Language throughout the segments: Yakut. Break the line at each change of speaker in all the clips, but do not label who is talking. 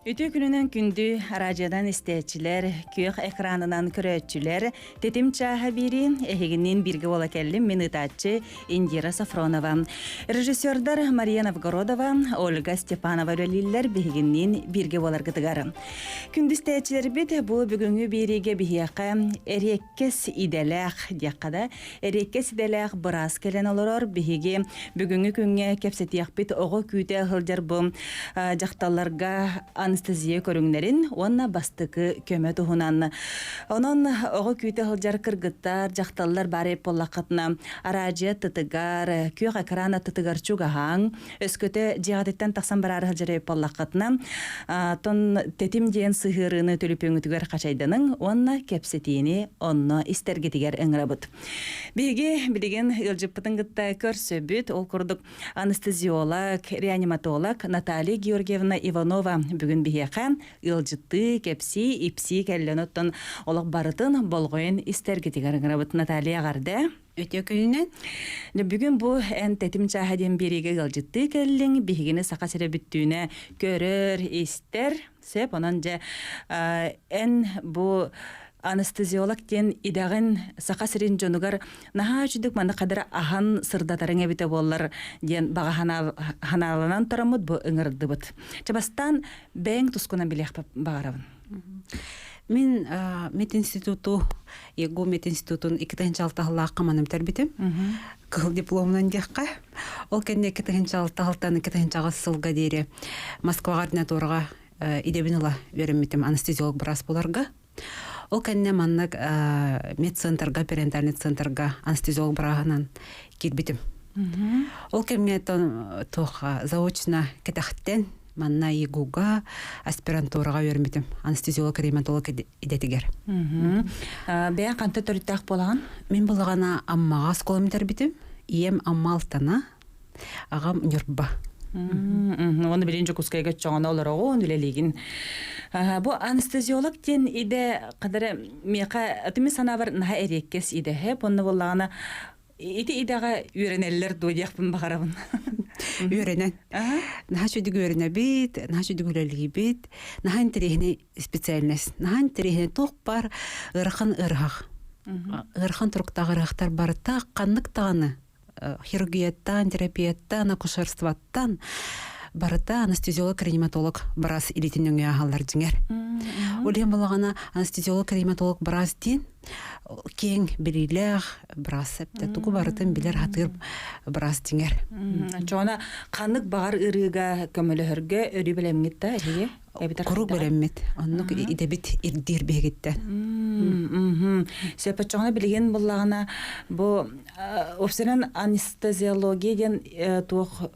Үтүө күнүнэн күндү араадьыйадан истээччилэр, күөх экранынан көрөөччүлэр, тэтим чааһа биэрии эһигинниин бииргэ буола кэллим мин ыытааччы Индира Сафронова. Режиссердар Мария Новгородова, Ольга Степанова үлэлииллэр биһигинниин бииргэ буоларгытыгар. Күндү истээччилэрбит бу бүгүҥҥү биэриигэ биһиэхэ эриэккэс идэлээх диэххэ да, эриэккэс идэлээх быраас кэлэн олорор. Биһиги бүгүҥҥү күҥҥэ кэпсэтиэхпит оҕо күүтэ сылдьар бу дьахталларга анестезия көрүҥнэрин уонна бастакы көмө туһунан. Онон оҕо күүтэ сылдьар кыргыттар, дьахталлар баар буоллаххытына, араадьыйа аттытыгар, күөх экран аттытыгар чугаһааҥ, өскөтө дьиэҕититтэн тахсан бараары сылдьар буоллаххытына, тон тэтим диэн сыһыарыыны төлөпүөҥҥүтүгэр хачайданыҥ уонна кэпсэтиини онно истэргитигэр ыҥырабыт. Биһиги билигин ыалдьыппытын кытта көрсөбүт. Ол курдук анестезиолог, реаниматолог Наталья Георгиевна Иванова бүгүн биһиэхэ ыалдьыттыы, кэпсии, ипсии кэллэн оттон олох барытын болҕойон истэргитигэр ыҥырабыт. Наталья эҕэрдэ!
Үтүө күнүнэн.
Бүгүн бу эн тэтим чааһа диэн биэриигэ ыалдьыттыы кэллиҥ. Биһигини Саха сирэ бүттүүнэ көрөр, истэр. Сөп, онон дьэ эн бу анестезиолог диэн идэҕин Саха сирин дьонугар наһаа үчүгдүк манна хадара аһан сырдатарыҥ эбитэ буоллар диэн баҕа ханааланан тураммыт бу ыҥырдыбыт. Чэ бастаан бэйэҥ тускунан билиэхпин баҕарабын.
Мин мединституту, ЕГУ мединститутун 2006 сыллаахха манным тэрбитим. Кыһыл дипломунан диэххэ. Ол кэннэ 2006 сылтан 2008 сылга диэри Москваҕа ординатураҕа идэбин ыла үөрэммитим анестезиолог быраас буоларга. Ол кэннэ маннык медцентрга, перинатальный центрга анестезиолог бырааһынан киирбитим. Ол кэмҥэ туох заочно кэтэхтэн манна ЕГУга аспирантураҕа үөрэммитим анестезиолог реаниматолог идэтигэр.
Бэйэҥ ханта төрүттээх буолаҕын?
Мин булаҕана Аммаҕа оскуолам бүтэрбитим. Ийэм Амма Алтана, аҕам Ньурба.
Уонна билин Дьокуускайга чоҥоно олороҕун, үлэлиигин. Бу анестезиолог диэн идэ қадары миэхэ түмү санаабар наһаа эриэккэс идэһэ. Онно буоллаҕына ити идэҕэ үөрэнэллэр дуо диэхпин баҕарабын.
Үөрэнэн. Наһаа үчүгдүк үөрэнэбит, наһаа үчүгдүк үлэлиибит, наһаа интэриэһинэй специальность. Наһаа интэриэһинэй туох баар ыарахан ыарыһах. Ыарахан туруктаах ыарыһахтар барыта ханнык даҕаны хирургияттан, терапияттан, акушерствоттан барыта анестезиолог-реаниматолог быраас илиитин өҥө аһаллар дьиҥэр. Ол иһин балаҕана анестезиолог-реаниматолог быраас диэн киэҥ билиилээх быраас эптэ тугу барытын билэр хатыыр быраас дьиҥэр.
Чоона ханнык баҕар ырыыга көмөлөһөргө өрүү бэлэмҥит да эһиги? Эбэтэр
Куруук бэлэммит. Оннук идэбит ирдиир биһигиттэн.
Сөп оччоҕуна билигин буллаҕына бу уопсайынан анестезиология диэн туох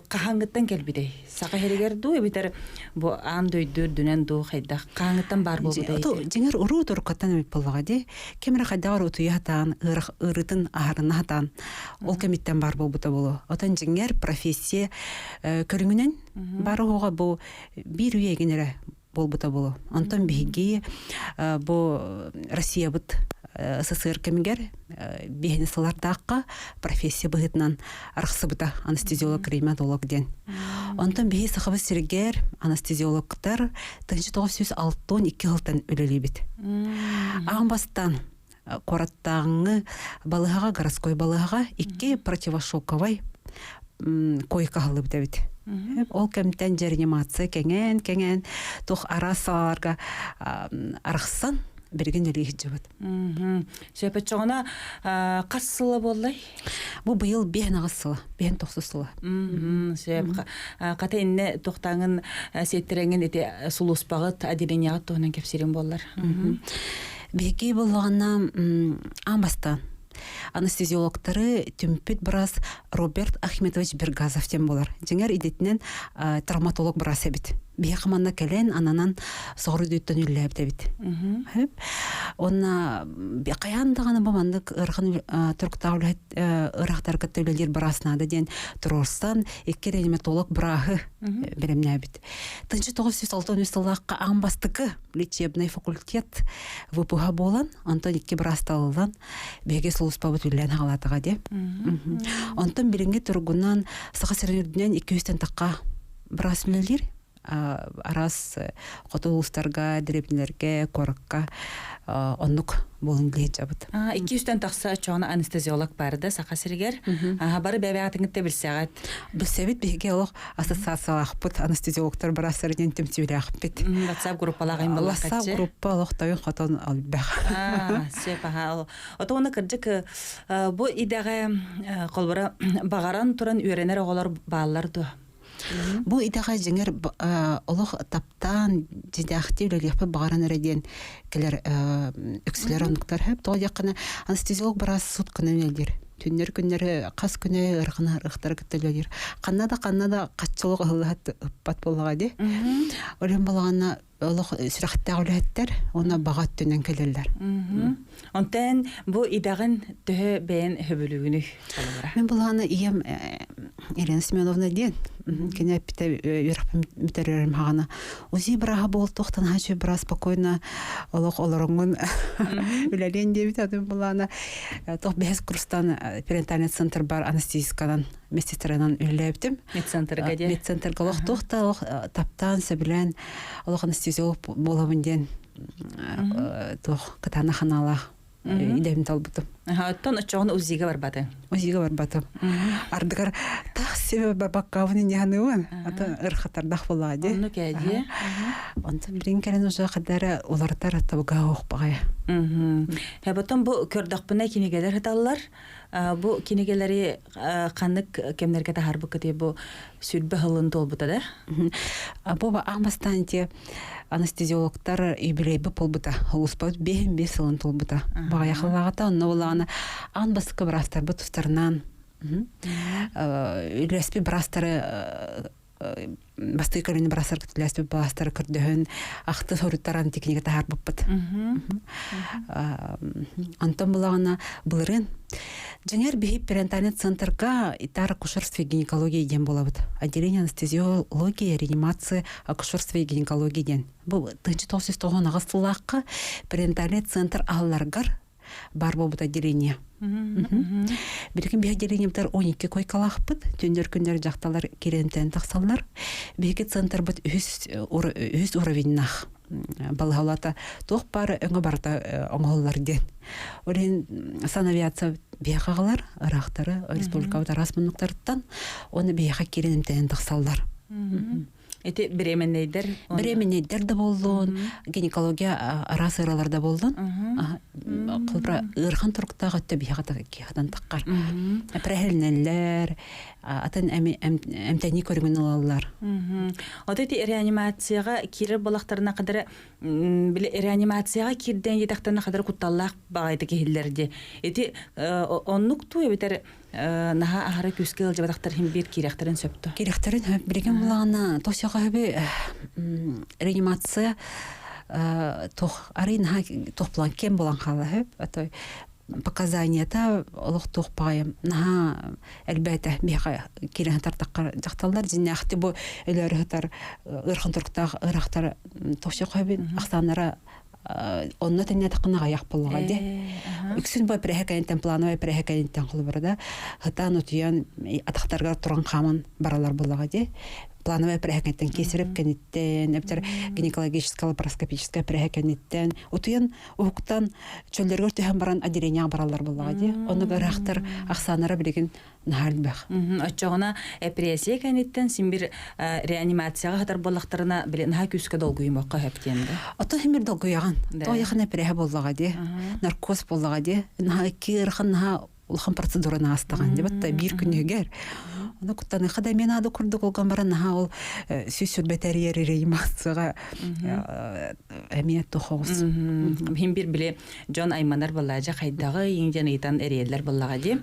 хаһааҥҥыттан кэлбитэй? Саха иһигэр дуу эбэтэр бу аан дойду үрдүнэн дуу хайдах хаһааҥҥыттан баар буолбутай?
Дьиҥэр уруу туруккаттан эбит буоллаҕа дии. Ким эрэ хайдаҕар утуйа сатаан, ыарыытын аһарына сатаан ол кэмиттэн баар буолбута буолуо. Отон дьиҥэр профессия көрүҥүнэн баар оһоҕо бу биир үйэ эгин эрэ буолбута буолуо. Онтон биһиги бу Россиябыт СССР кэмигэр биһини сылардаахха профессия быһыытынан арахсыбыта анестезиолог реаниматолог диэн. Онтон биһи Сахабыт сиригэр анестезиологтар 1962 сылтан үлэлиибит. Аан бастаан куораттааҥҥы балыһаҕа городской балыһаҕа икки противошоковай койка аһыллыбыт эбит. Ол кэмтэн дьэ реанимация кэҥээн-кэҥээн туох араас салааларга арахсан билигин үлэлии сылдьыбыт.
Сөп оччоҕуна хас сыла буоллай?
Бу быйыл биэһин аҕыс сыла, биэһин тохсус сыла.
Сөп. Хата иннэ тохтааҥын сиэттэрэҥин ити сулууспаҕыт отделениеҕыт туһунан кэпсиирин буоллар.
Биһиги буоллаҕына аан бастаан анестезиологтары түмпүт быраас Роберт Ахметович Бергазов диэн буолар. Дьиҥэр идэтинэн травматолог быраас эбит. Биһиэхэ манна кэлэн ананан соҕуруу дойдуттан үлэлээбит эбит. Уонна хайаан даҕаны бу маннык ыарахан туруктаах үлэһит ыарахтары кытта үлэлиир быраас наада диэн туруорсан икки реаниматолог бырааһы бэлэмнээбит. 1963 сыллаахха аан бастакы лечебный факультет выпуһа буолан, онтон икки быраас талыллан биһиги сулууспабыт үлэлээн хаалаатаҕа дии. Онтон билиҥҥи туругунан Саха сирин үрдүнэн 200 тахха быраас үлэлиир. Араас хоту улуустарга, дэриэбинэлэргэ, куоракка оннук буолан билиһиччабыт.
200-тэн тахса оччоҕуна анестезиолог баар да Саха сиригэр. Бары бэйэ-бэйэҕитин билсэҕит.
Билсэбит биһиги олох ассоциациялаахпыт анестезиологтар быраастар диэн түмсүүлээхпит.
WhatsApp группалаах им
WhatsApp группа олох тойон хотон элбэх.
Сөп аха. Ото уонна кырдьык бу идэҕэ холбура баҕаран туран үөрэнэр оҕолор бааллар дуо?
Бу идэҕэ дьиҥэр олох таптаан дьиҥнээхтии үлэлиэхпит баҕаран эрэ диэн кэлэр үксүлэр оннуктар сөп. Тоҕо диэххинэ анестезиолог быраас сутканы үлэлиир. Түннэр күннэри хас күнэ ыарахана ыарахтары кытта үлэлиир. Ханна да ханна да хаччылык ыһыллыһат ыппат буоллаҕа дии. Ол иһин балаҕанна олох сүрэхтээх үлэһиттэр уонна баҕа өттүнэн кэлэллэр.
Онтон бу идэҕин төһө бэйэн хөбүлүүгүнүй холобура?
Мин булааны ийэм Елена Семеновна диэн кини эппитэ үөрэхпин бүтэрэрим хаҕана УЗИ бырааһа буолтуохтан хаачы быраас спокойно олох олороҥҥун үлэлиэн диэбит атын булаана тох бэһис курстан перинатальный центр бар анестезистканан медсестранан үлэлээбитим.
Медцентрга диэн?
Медцентрга олох туох да олох таптаан, сөбүлээн олох анестезиолог буолабын диэн туох кытаанах ханаалаах идэбин талбытым.
Оттон оччоҕуна УЗИга барбатыҥ?
УЗИга барбатым. Ардыгар таах себе барбаккабын иньяханыыбын. Ата ырхатардах буоллаҕа дии.
Оннук ээ дии.
Онтон билин кэлэн уже хадара уларытар табыга оһох баҕайа.
Потом бу көрдөхпүнэ кинигэлэр сыталлар. Бу кинигэлэри ханнык кэмнэргэ таһаарбыккытый бу сүрбэ сылын туолбута да?
Бу аан бастаан ити анестезиологтар юбилейбыт буолбута. Улууспут биэһин биэс сылын туолбута. Баҕайахылааҕыта онно булаҕына аан бастакы быраастарбыт тустарынан үлэспит быраастары бастыы көрүнү бырасар үлэспит баастары көрдөһөн ахты соруттаран тикинигэ таһаарбыппыт. Онтон булаҕына былырын дьиҥэр биһи перинатальный центрга итар акушерство и гинекология диэн буолабыт. Отделение анестезиологии, реанимации, акушерство и гинекология диэн. Бу 1998 сыллаахха перинатальный центр аһылларгар баар буолбут отделение. Билигин биһи отделениебытар 12 койкалаахпыт. Түннэр күннэр дьахталар киирэнтэн тахсаллар. Биһиги центрбыт үһүс, үһүс уровеннаах балаһалата туох баар өҥө барыта оҥоһуллар диэн. Ол иһин санавиация биһиэхэ аҕалар, ыраахтары республикабыт араас муннуктарыттан уонна биһиэхэ киирэн эмтэнэн тахсаллар.
Ити беременнэйдэр
Беременнэйдэр да буоллун, гинекология араас ыаралар да буоллун. Холобура ыарахан туруктаах өттө биһиэхэ киһатан таххар. Прэһэлинэллэр, атын эмтэнии көрүҥүн ылаллар.
Ото ити реанимацияҕа киирэр буолахтарына кадары били реанимацияҕа киирдэн диэтэхтэринэ хадары кутталлаах баҕайытык иһиллэр дии. Ити оннук туу эбэтэр наһаа аһара күүскэ ыалдьыбатахтар иһин биир киирэхтэрин сөп дуо?
Киирэхтэрин сөп. Билигин булаҕына тосяҕа хөбү реанимация туох арый наһаа туох булан кем булан хаала хөп. Отой показанията олох туох баҕайым наһаа элбээтэ биһиэхэ киирэн сытар дьахталлар дьиннээхти бу өлөөрү сытар ыарахан туруктаах ыарахтар тосяҕа хөбүн ахсааннара онно тэннэтэххинэ аҕыйах буоллаҕа дии. Үксүн бу эпирэһэ кэнниттэн плановай эпирэһэ кэнниттэн холобура да сытаан утуйан атахтарыгар туран хааман баралар буоллаҕа дии. Плановай эпирэһэ кэнниттэн кесарев кэнниттэн эбэтэр гинекологическая лапароскопическая эпирэһэ кэнниттэн утуйан уһуктан чөллөрүгэр түһэн баран отделениеҕа бараллар буоллаҕа дии. Онно ыраахтар ахсааннара билигин наһаа элбэх.
Оччоҕуна эппириэссийэ кэнниттэн син бир реанимацияҕа сытар буоллахтарына, били наһаа күүскэ долгуйумуохха сөп диэн да.
Ото син бир долгуйаҕын. Тоҕо эпирэһэ буоллаҕа дии. Наркоз буоллаҕа дии. Наһаа икки ыарахан наһаа улахан процедураны аастаҕын дии. Батта биир күнүгэр. Ону куттаныха да мен аады курдук олгон баран наһаа ол сүүс сүрбэтэрийэр реанимацияҕа эмиэ тохоҕус.
Хин бир били дьон айманар буоллаҕа хайдаҕы иҥ диэн ыйытан эрийэллэр буоллаҕа дии.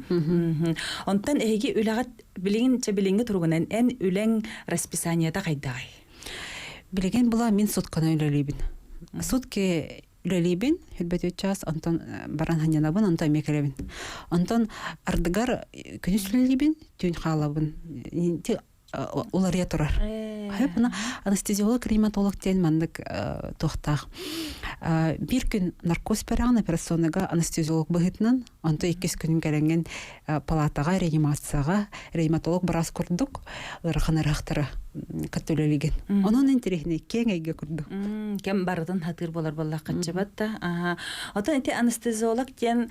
Онтон эһиги үлэҕит билигин чэ билиҥҥи туругунан эн үлэҥ расписаниета хайдаҕый?
Билигин була мин сутканы үлэлиибин. Сутки үлэлиибин, хүрбэтүт час, онтон баран ханньанабын, онтон эмиэ кэлэбин. Онтон ардыгар күнүс үлэлиибин, түүн хаалабын. уларыйа турар. Хайа анестезиолог, реаниматолог диэн маннык туохтаах. Биир күн наркоз бэрэҕин операционныйга анестезиолог быһыытынан, онто иккис күнүн кэлэҥҥин палатаҕа, реанимацияҕа реаниматолог быраас курдук ыарахан ыраахтара кытта үлэлиигин. Онон интэриэһинэй киэҥ эйгэ курдук.
Кэм барытын хатыыр болар буоллаххаччыбат да. Оттон ити анестезиолог диэн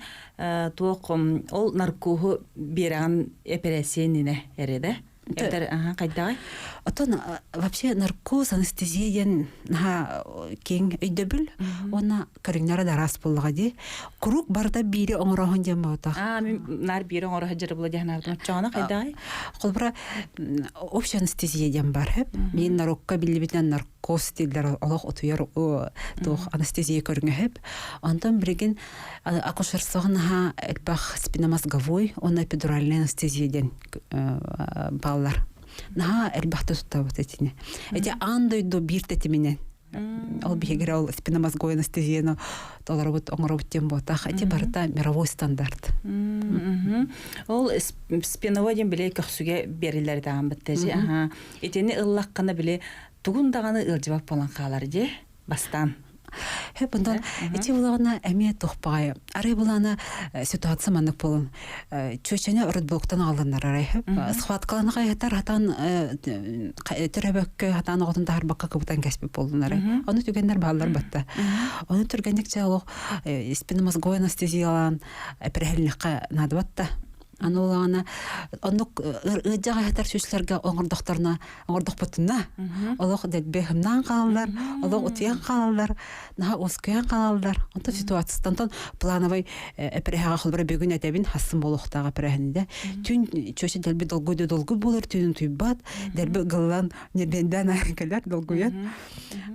туох ол наркоһу биэрэҕин эпэрээссийэ эрэ да? Эбэтэр хайдаҕай?
Оттон вообще наркоз, анестезия диэн наһаа киэҥ өйдөбүл уонна көрүҥнэрэ да араас буоллаҕа дии. Куруук барыта биири оҥороһун диэн буолтах.
Аа, мин наар биири оҥоро сылдьар була диэн санаабытым. Оччоҕуна хайдаҕай?
Холобура, общая анестезия диэн бар. Мин нарокка биллибитинэн наркоз дииллэр олох утуйар туох анестезия көрүҥэ сөп. Онтон билигин акушерствоҕа наһаа элбэх спинномозговой уонна эпидуральная анестезия диэн бааллар. Наһаа элбэхтэ туттабыт этини. Эти аан дойду биир тэтиминэн ол биһигирэ ол спинномозговой анестезияны толоробут оҥоробут диэн буотах. Эти барыта мировой стандарт.
Ол спиновой диэн били көхсүгэ берилер даҕан биттэжи. Итини ыллаххына били тугун даҕаны ыалдьыбат буолан хаалар дии бастаан.
Хөп онтон ити булаҕына эмиэ туох баҕайы. Арай булаана ситуация маннык буолун. Чүөчэни родблоктан аҕалланнар арай хөп. Схваткаланы хайытар хатан төрөбөккө хатан оҕотун таһарбакка кыбытан кэспит буоллунар. Ону түгэннэр бааллар батта. Ону түргэнник чэ олох спинномозговой анестезиялаан эпэрэһэллэххэ наадабатта. Аны улаҕана оннук ыалдьаҕа сытар сүслэргэ оҥордохторуна оҥордохпутуна олох дэлби хымнаан хаалаллар, олох утуйан хаалаллар, наһаа уоскуйан хаалаллар. Онтон ситуацияттан онтон плановай эпэрэһэҕэ холборо бүгүн этэбин хассын буолуохтаах эпэрэһинде. Түүн чүөчэ дэлби долгуйду долгуй буолар, түүн утуйбат, дэлби ыгыллан нервендээн кэлэр долгуйан.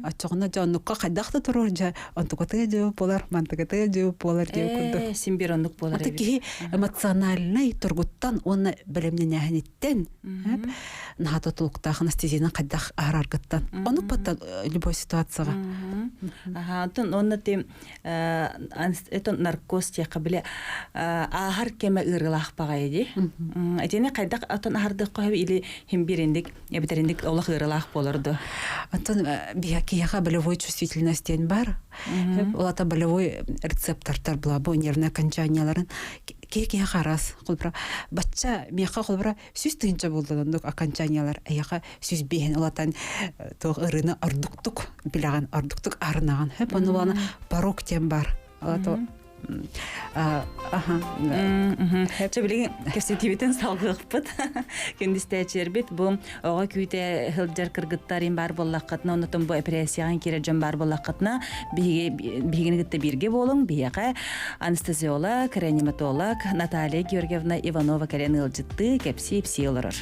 Оччоҕуна дьэ оннукка хайдах да туруор дьэ онтукатыга дьэ буолар, мантыкатыга дьэ буолар диэн курдук.
Син биир оннук буолар
эбит. Киһи эмоциональнай тургуттан уонна бэлэмнэнээһиниттэн наһаа тутулуктаах анестезияны хайдах аһараргыттан. Оннук баттан любой ситуацияҕа.
Аха, онтон онно ти это наркоз диэххэ били ааһар кэмэ ыарыылаах баҕайы дии. Итини хайдах отон аһардыахха или хим бириндик эбэтэринник олох ыарыылаах буолар дуо?
Оттон киһиэхэ болевой чувствительность диэн бар. Ол ата болевой рецептортар була бу нервное окончанияларын киһи киһиэхэ араас. Холобура, бачча миэхэ холобура 100 тыһыынча буолла оннук окончаниялар эйиэхэ 105 улатан туох ырыны ордуктук билэҕин, ордуктук арынаҕын. Хөп ону буолана порог диэн бар. Ол
Чэ билигин кэпсэтиибитин салгыахпыт. Күндүстээчилэрбит бу оҕо күүтэ сылдьар кыргыттар им баар буоллаххытына, оннотон бу эпэрээссийэҕин киирэр дьон баар буоллаххытына, биһиги биһигини кытта бииргэ буолуҥ. Биһиэхэ анестезиолог, реаниматолог Наталья Георгиевна Иванова кэлэн ыалдьыттыы, кэпсии-ипсии олорор.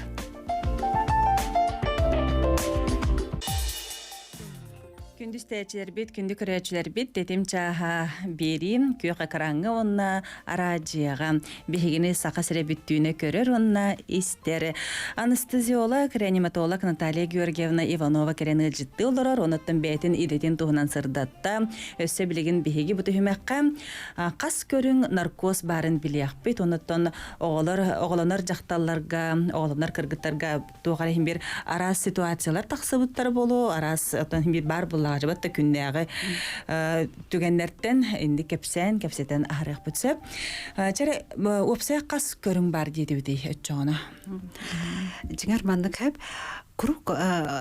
Күндү истээччилэрбит, күндү көрөөччүлэрбит, тэтим чааһа биэриим күөх экраҥҥа уонна араадьыйаҕа биһигини Саха сирэ бүттүүнэ көрөр уонна истэр. Анестезиолог, реаниматолог Наталья Георгиевна Иванова кэлэн ыалдьыттыы олорор, онуттан бэйэтин идэтин туһунан сырдатта. Өссө билигин биһиги бу түһүмэххэ хас көрүҥ наркоз баарын билиэхпит, онуттан оҕолор, оҕолонор дьахталларга, оҕолонор кыргыттарга туох эрэ иһин биир араас ситуациялар тахсыбыттара буолуо, араас оттон иһин биир баар буллаҕа да күннээҕи түгэннэртэн инник кэпсээн, кэпсэтэн аһарыахпыт сөп. Чэрэ уопсай хас көрүҥ баар диэтибитий оччоҕуна?
Дьиҥэр маннык хэп куруук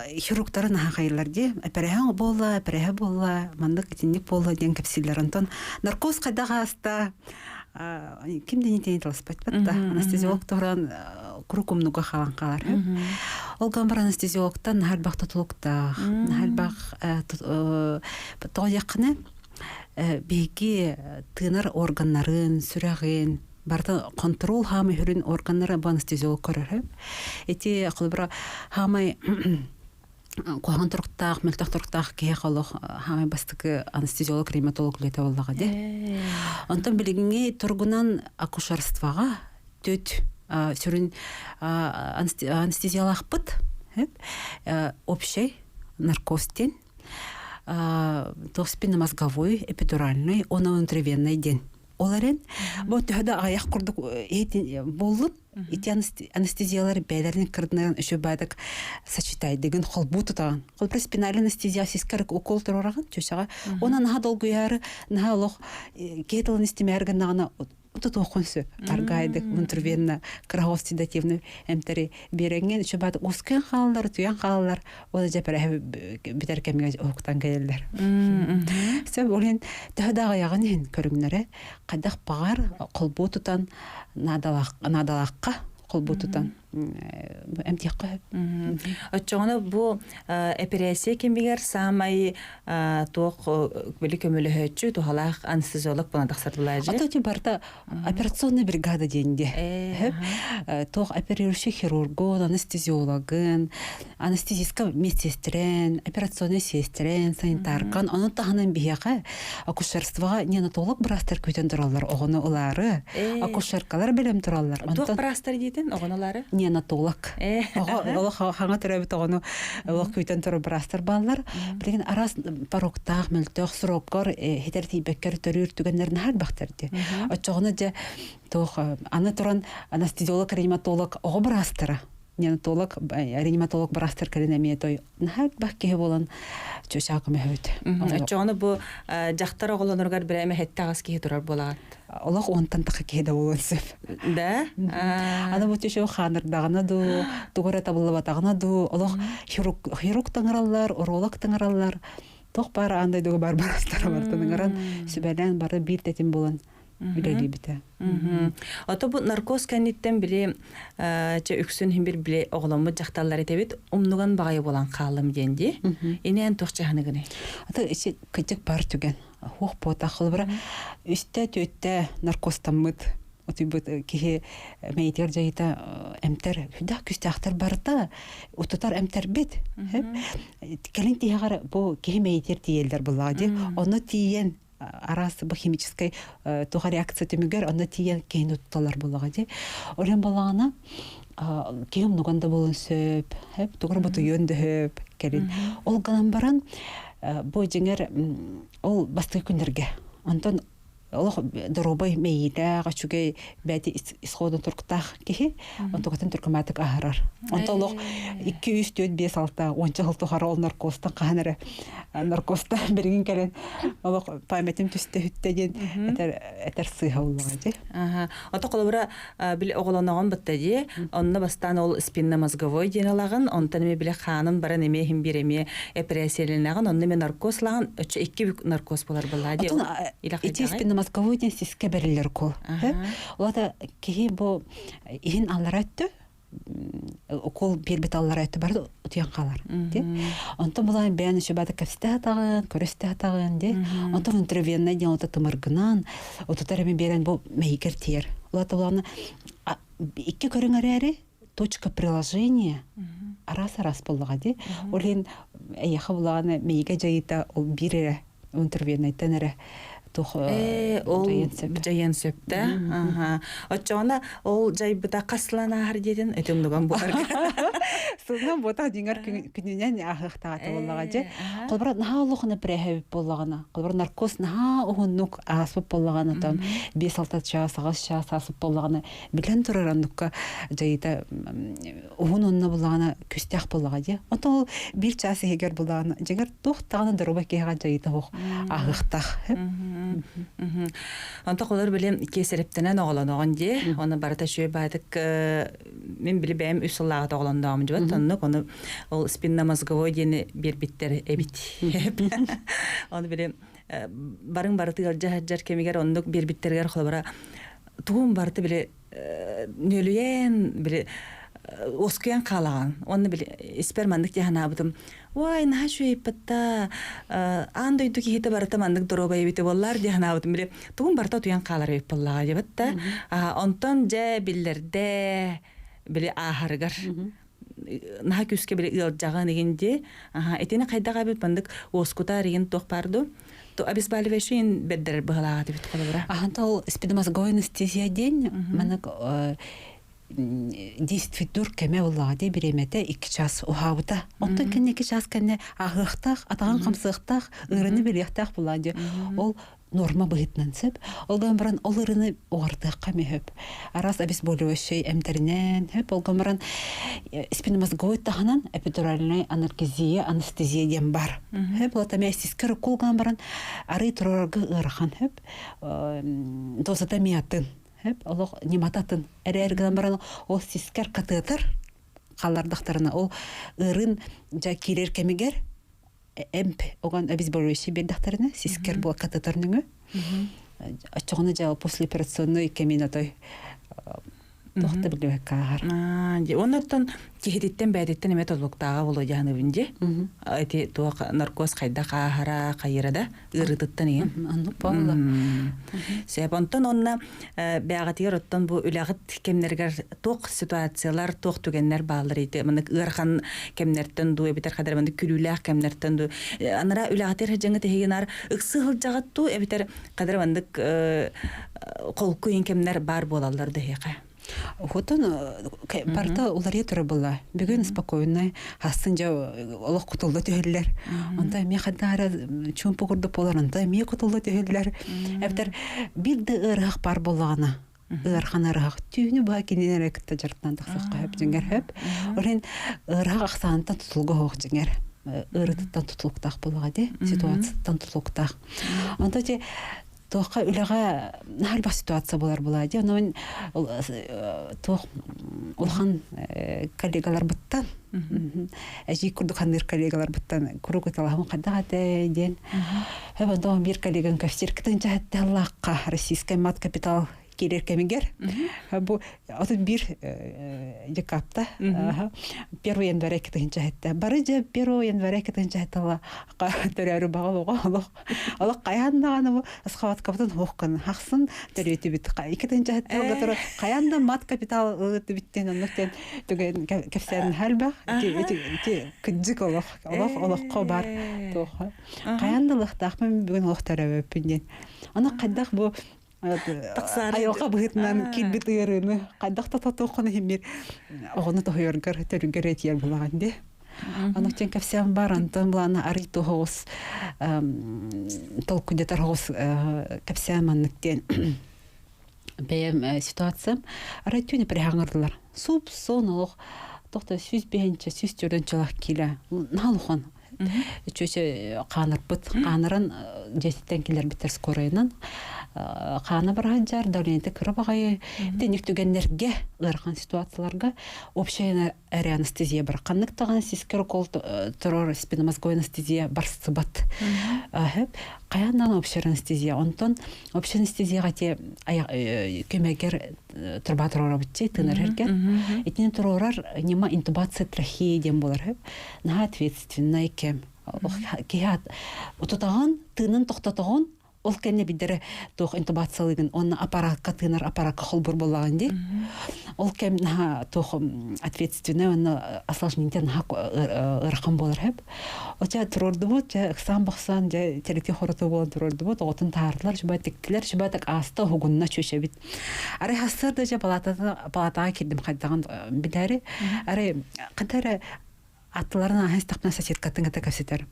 хирургтары наһаа хайыллар дии. Эпэрэһэ буолла, эпэрэһэ буолла, маннык итинник буолла диэн кэпсииллэр. Онтон наркоз хайдах ааста, ким да нитини таласпат да анестезиолог туһуран куруук умнуга хаалан хаалар ол гынан баран анестезиологтан наһаа элбэх тутулуктаах наһаа элбэх тоҕо диэххинэ биһиги тыынар органнарын сүрэҕин барыта контрол хаамай хүрүн органнары бу анестезиолог көрөр ити холобура хаамай куһаҕан туруктаах, мөлтөх туруктаах киһиэхэ олох хаамай бастакы анестезиолог, реаниматолог үлэтэ буоллаҕа дии. Онтон билиҥҥи туругунан акушерствоҕа түт сүрүн анестезиялаахпыт общий наркоз диэн туох спинномозговой, эпидуральный, уонна внутривенный диэн. Ол эрэн бу төһө да аҕыйах курдук буоллун ити анестезиялар бэйэлэрин кырдынарын үчүгэй сочетайдыгын холбуу тутаҕын. Холбура спинальный анестезия сискэр укол туруораҕын чүчэҕэ. Уонна наһаа долгуйаары, наһаа олох киһи тылын истимээр гыннаҕына тутуоххун сөп. Аргаайдык внутривенно кыраһоос седативный эмтэри биэрэҥҥин үчүгэй ускуйан хаалаллар, утуйан хаалаллар. Ол дьэпэрэһэ бүтэр кэмҥэ уһуктан кэлэллэр. Сөп ол иһин төһө да аҕыйаҕын иһин көрүҥнэрэ хайдах баҕар холбуу тутан наадалаахха холбуу тутан эмтиэххэ сөп.
Оччоҕуна бу эпэрээссийэ кэмигэр саамай туох били көмөлөһөөччү туһалаах анестезиолог буолан тахсар
былаадьы? Ото барыта операционная бригада диэн дии. Туох оперирующий хирургун, анестезиологын, анестезистка медсестрен, операционный сестрен, санитаркан, ону таһынан биһиэхэ акушерствоҕа неонатолог быраастар күүтэн тураллар оҕону ылаары, акушеркалар бэлэм тураллар.
Туох быраастар диэтин оҕону ылаары?
Неонатолог. Оҕо олох хаҥа төрөөбүт оҕону олох күүтэн турар быраастар бааллар. Билигин араас пороктаах, мөлтөх сроккор хитэр тиийбэккэр төрүүр түгэннэр наһаа элбэхтэр дии. Оччоҕуна дьэ туох аны туран анестезиолог, реаниматолог оҕо быраастара неонатолог, реаниматолог быраастар кэлин эмиэ той наһаа элбэх киһи буолан чучаа көмөһөбүт.
Оччоҕуна бу дьахтар оҕолоноругар бирээмэ хэтте аҕыс киһи турар буолаҕыт.
Олох уонтан таха киһи да буолуон сөп.
Да?
Аны бу чучу хаанырдаҕына дуу, тугу эрэ табыллыбатаҕына дуу, олох хирург таҥараллар, уролог таҥараллар, туох баар аан дойдуга бар барастара бартан ыҥыран сүбэлээн бары биир тэтим буолан үлэлиибитэ.
Ото бу наркоз кэнниттэн били чэ үксүн иһин бир били оҕоломмут дьахталлар этэбит умнуган баҕайы буолан хааллым диэн дии. Инээн туох чаһыныгыный?
Ата ичи кыдьык бар түгэн. Хуох буотах холобура үстэ түөттэ наркозтаммыт утуйбут киһи мэйитигэр дьайыта эмтэр хүдэх күстээхтэр барыта утутар эмтэрбит. Кэлин тиһэҕэр бу киһи мэйитигэр тиийэллэр буллаҕа дии. Онно тиийэн араас бу химическай туха реакция түмүгэр онно тиийэн киһини тутталар буоллаҕа дии. Олен буоллаҕына киһи умнуган да буолуон сөп, тугар бутуйуон да сөп кэлин. Ол гынан баран бу дьиҥэр ол бастакы күннэргэ онтон олох доруобай мэйиилээх, үчүгэй бэйти исходун турктаах киһи онтукатын түркүмаатык аһарар. Онто олох 2 3 4 5 6 уонча сыл тухары ол наркозтан хаһан эрэ наркозта билигин кэлэн олох памятым түстэ хүттэ диэн этэр этэр сыыһа буллаҕа дии.
Ото холобура били оҕолоноҕун бытта дии онно бастаан ол спинномозговой диэн ылаҕын онтон эмиэ били хаанын баран эмиэ иһин биир эмиэ эпэрээссийэлэнэҕин онно эмиэ наркоз ылаҕын өччө икки бүк наркоз болар былаа дии
Отон ити спинномозговой диэн сискэ бэриллэр укол. Ол киһи бу иһин аллара өттө укол биэрбит аллара өттө бары утуйан хаалар. Онтон булаан бэйэн үчүбата кэпсэтэ сатаҕын, көрүстэ сатаҕын ди. Онтон внутривенный диэн ота тымыргынан утутар эми биэрэн бу мэйигэр тиэр. Улата булаана икки көрүҥ эрээри точка приложения араас-араас буоллаҕа дии. Ол иһин эйиэхэ булаҕына мэйигэ дьайыыта ол биир эрэ интервеннайтан эрэ туох
ол дьайыан сөп да оччоҕуна ол дьайбыта хас сылан ааһар диэтин ити умнуган буоларга
сылынан буотах дьиҥэр күнүнэн ааһыахтаҕа буоллаҕа дьэ холобура наһаа улахан эпэрээһэбит буоллаҕына холобура наркоз наһаа уһуннук ааспыт буоллаҕына там 5-6 чаас 8 чаас ааспыт буоллаҕына билэн турар оннукка дьайыыта уһун онно буллаҕына күстээх буоллаҕа дии. Онтон ол биир чаас иһигэр буллаҕына дьиҥэр туох даҕаны доруобай киһиэхэ дьайыыта суох ааһыахтаах.
Онто холор били киэсэрэптэнэн оҕолоноҕун дии. Оны барыта үчүгэй баатык мин били бэйэм үс сыллааҕыта оҕолондоҕум дьыбат. Оннук ону ол спинномозговой диэни биэрбиттэр эбит. Ону били барыҥ барытыгар дьаһадьар кэмигэр оннук биэрбиттэригэр холобура тугум барыта били нөлүйэн били уоскуйан хаалаҕын уонна били испэр маннык дии санаабытым уай наһаа үчүгэйпэтта аан дойду киһитэ барыта маннык доруобай эбитэ буоллар дии санаабытым били тугум барыта утуйан хаалар эбит буоллаҕа диэбит да онтон дьэ биллэрдэ били ааһарыгар наһаа күүскэ били ыалдьаҕын игин дии итини хайдах эбит маннык уоскутар игин туох баар дуу то обезболивающий бэрдэрэр быһалааҕа эбит холобура
Ахан ол спинномозговой анестезия диэн маннык действуйдуур кэмэ буоллаҕа дии бириэмэтэ икки час уһаабыта. Онтон кэннэ икки час кэннэ ааһыахтаах, атаҕын хамсыахтаах, ыарыыны билиэхтээх буоллаҕа дии. Ол норма быһыытынан сөп. Ол гынан баран ол ырыны уҕартыахха эмиэ сөп. Араас обезболивающай эмтэринэн сөп. Ол гынан баран спинномозговой таһынан эпидуральная анальгезия, анестезия диэн бар. Сөп. Ол эмиэ сискэр укул гынан баран арыы турарга ыарахан сөп. Дозата эмиэ атын. Сөп. Олох ньымата атын. Эрээр гынан баран ол сискэр катетер халлардахтарына ол ыырын дьэ киирэр кэмигэр эмп огон обезболивающий биэрдэхтэринэ сискэр буол катетер нөҥүө оччоҕуна дьэ послеоперационный кэмин отой туох да билбэккэ ааһар.
Оннортон киһититтэн бэйэтиттэн эмэ толуктааҕа буолуо дьаһаныбын дьи. Ити туох наркоз хайдах ааһара хайыра да ыарыытыттан иһин.
Оннук буолла.
Сөп. Онтон онно бэҕэтигэр оттон бу үлэҕит кэмнэригэр туох ситуациялар, туох түгэннэр бааллар ити маннык ыарахан кэмнэртэн дуу эбэтэр хадара маннык күлүүлээх кэмнэртэн дуу анара үлэҕитигэр сылдьаҥҥыт эһигинаар ыксы сылдьаҕыт дуу эбэтэр хадара маннык холку кэмнэр баар буолаллар да эһиэхэ?
Хотон барыта уларыйа турар буолла. Бүгүн спокойно хассын дьэ олох кутулла түһэллэр. Онто эмиэ хаддаара чуумпу курдук буолар, онто эмиэ кутулла түһэллэр. Эбэтэр биир да ыарыһах баар буоллаҕына ыарахан ыарыһах түүнү быһа кинини эрэ кытта дьарыктаан тахсыахха сөп дьиҥэр сөп. Ол иһин ыарыһах ахсаанытан тутулуга суох дьиҥэр ыарыытыттан тутулуктаах буоллаҕа дии, ситуацияттан тутулуктаах. Онто ити туохха үлэҕэ наһаа элбэх ситуация буолар буолаа дии. Онон туох улахан коллегаларбыттан эдьиий курдук саныыр коллегаларбыттан куруук ыталаһым хайдах этэ диэн. Эбэн биир коллегам кэпсиир кытынча хатталлаахха российскай мат капитал киирэр кэмигэр бу 31 декабта 1 января кытынча бары дьэ 1 января кытынча төрөөрү баҕа оҕо олох олох хайаан даҕаны бу схваткабытын суох гын хахсын төрүөтүбүт икки тыһыынча турар хайаан да мат капитал ылытыбыттен оннук диэн түгэн кэпсээн элбэх ити кыдьык олох олох олоххо бар туох хайаан да ылыахтаахпын бүгүн олох төрөөбөппүн диэн аны хайдах бу айылҕа быһыытынан киирбит ыарыыны хайдах да тотуоххун иһиммир оҕону тоһуйаргар төрүгэр этиэр булаҕын дии Ону тен кэпсээн бар, онтон булаана арый туһоҕус толкуйдатар оҕус кэпсээн маннык диэн бэйэм ситуациям арай түүнү переһаҥырдылар. Суп сон олох тохто 105-нчэ, 104-нчэ киилэ наһаа улахан Чүөчэ хаанырбыт хааныран дьиэтиттэн киллэрбиттэр скорайынан хаана бараһанчар давлениета кыра баҕайы итинник түгэннэргэ ыарахан ситуацияларга общая эрэ анестезия бар. Ханнык даҕаны сискэр укол турар спинномозговой анестезия барсыбат. Хайаан даҕаны общая анестезия. Онтон общая анестезияҕа те көмөгөр турба туруорабытчы тыынар эргэр. Итини туруорар ньыма интубация трахея диэн буолар. Наһаа ответственнай кэм. Киһи утутаҕын, тыынын тохтотоҕун, ол кэннэ бидэрэ туох интубациялыгын уонна аппараакка тыынар аппараакка холбур буоллаҕын дии ол кэм наһаа туох ответственный уонна осложнение наһаа ыарахан буолар сөп оча туруордубут дьэ ыксаан бохсоон дьэ тэрити хороту буолан туруордубут оҕотун таһаардылар шуба тиктилэр шуба так ааста уһугунна чүөчэбит арай хассыарда дьэ палатаҕа киирдим хайдаҕын билээри арай ханта эрэ Аттыларын ааһан истэхпинэ соседкатын кытта кэпсэтэр.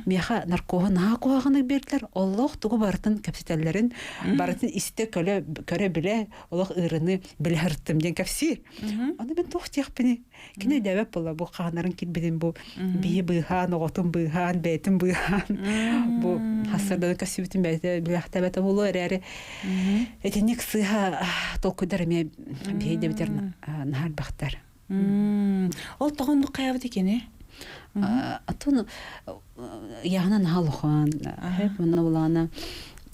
Миэхэ наркоһу наһаа куһаҕаннык биэрдилэр. Олох тугу барытын кэпсэтэллэрин, барытын истэ көрө, көрө билэ, олох ыырыны билэ сырыттым диэн кэпсиир. Аны мин туох диэхпиний? Кини өйдөөбөт буолла бу хаанарын киирбитин бу биһи быыһаан, оҕотун быыһаан, бэйэтин быыһаан бу хассарданы көрсүбүтүн бэйэтэ билэхтээбэтэ буолуо эрээри итинник сыыһа толкуйдар эмиэ биһи дэбитэр наһаа элбэхтэр.
Ол тоҕо оннук хайаабыт икини?
Атын яһына наһаа улахан, хэп онно булаана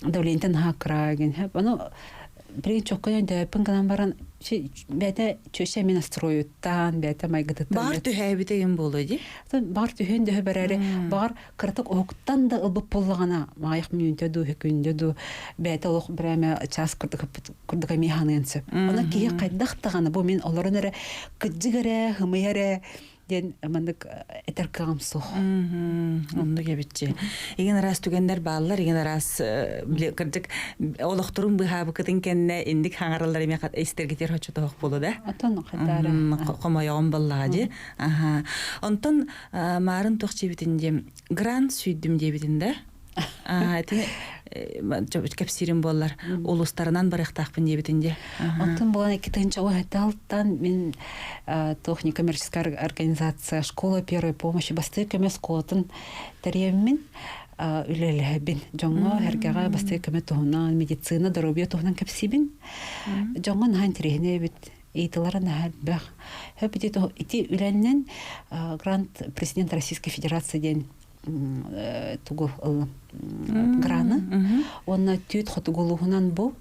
давлениета наһаа кыра ген хэп ону билигин чоккойон дөйөппүн гынан баран бэйэтэ чөчө мин настроюттан бэйэтэ майгытыттан
Баҕар түһээбитэ юм буолуо дии.
Баҕар түһүөн дөһө бэрээри баҕар кыратык уһуктан да ылбыт буоллаҕына маайах мүнүүтэ дуу күндэ дуу бэйэтэ олох бирээмэ чаас курдук курдук эмиэ ханыан сөп. Онон киһи хайдах даҕаны бу мин олорон эрэ кыдьык эрэ хымыйа эрэ диэн маннык этэр кыаҕым суох.
Оннук эбитчи. Игин араас түгэннэр бааллар, игин араас кырдьык олохторун быһаабыкытын кэннэ инник хаҥараллар эмиэ истэргитигэр хочотоох буолу да.
Отон хатаара.
Хомойоҕум баллаҕа дии. Аха. Онтон Маарын туох диэбитин диэм, грант сүүйдүм диэбитин да? Ити кэпсиирим буоллар улуустарынан барыахтаахпын диэбитин дии.
Онтон буолан 2006-тан мин туох некоммерческая организация школа первой помощи бастыы көмө оскуолатын тэрийэммин үлэлэһэбин. Дьоҥҥо эргэҕэ бастыы көмө туһунан, медицина, доруобуйа туһунан кэпсиибин. Дьоҥҥо наһаа интэриэһинэй эбит. Ыйытылара наһаа элбэх. Хөп ити үлэннэн грант президент Российской Федерации диэн тугу ыллым граны. Уонна түүт хотугу улууһунан бу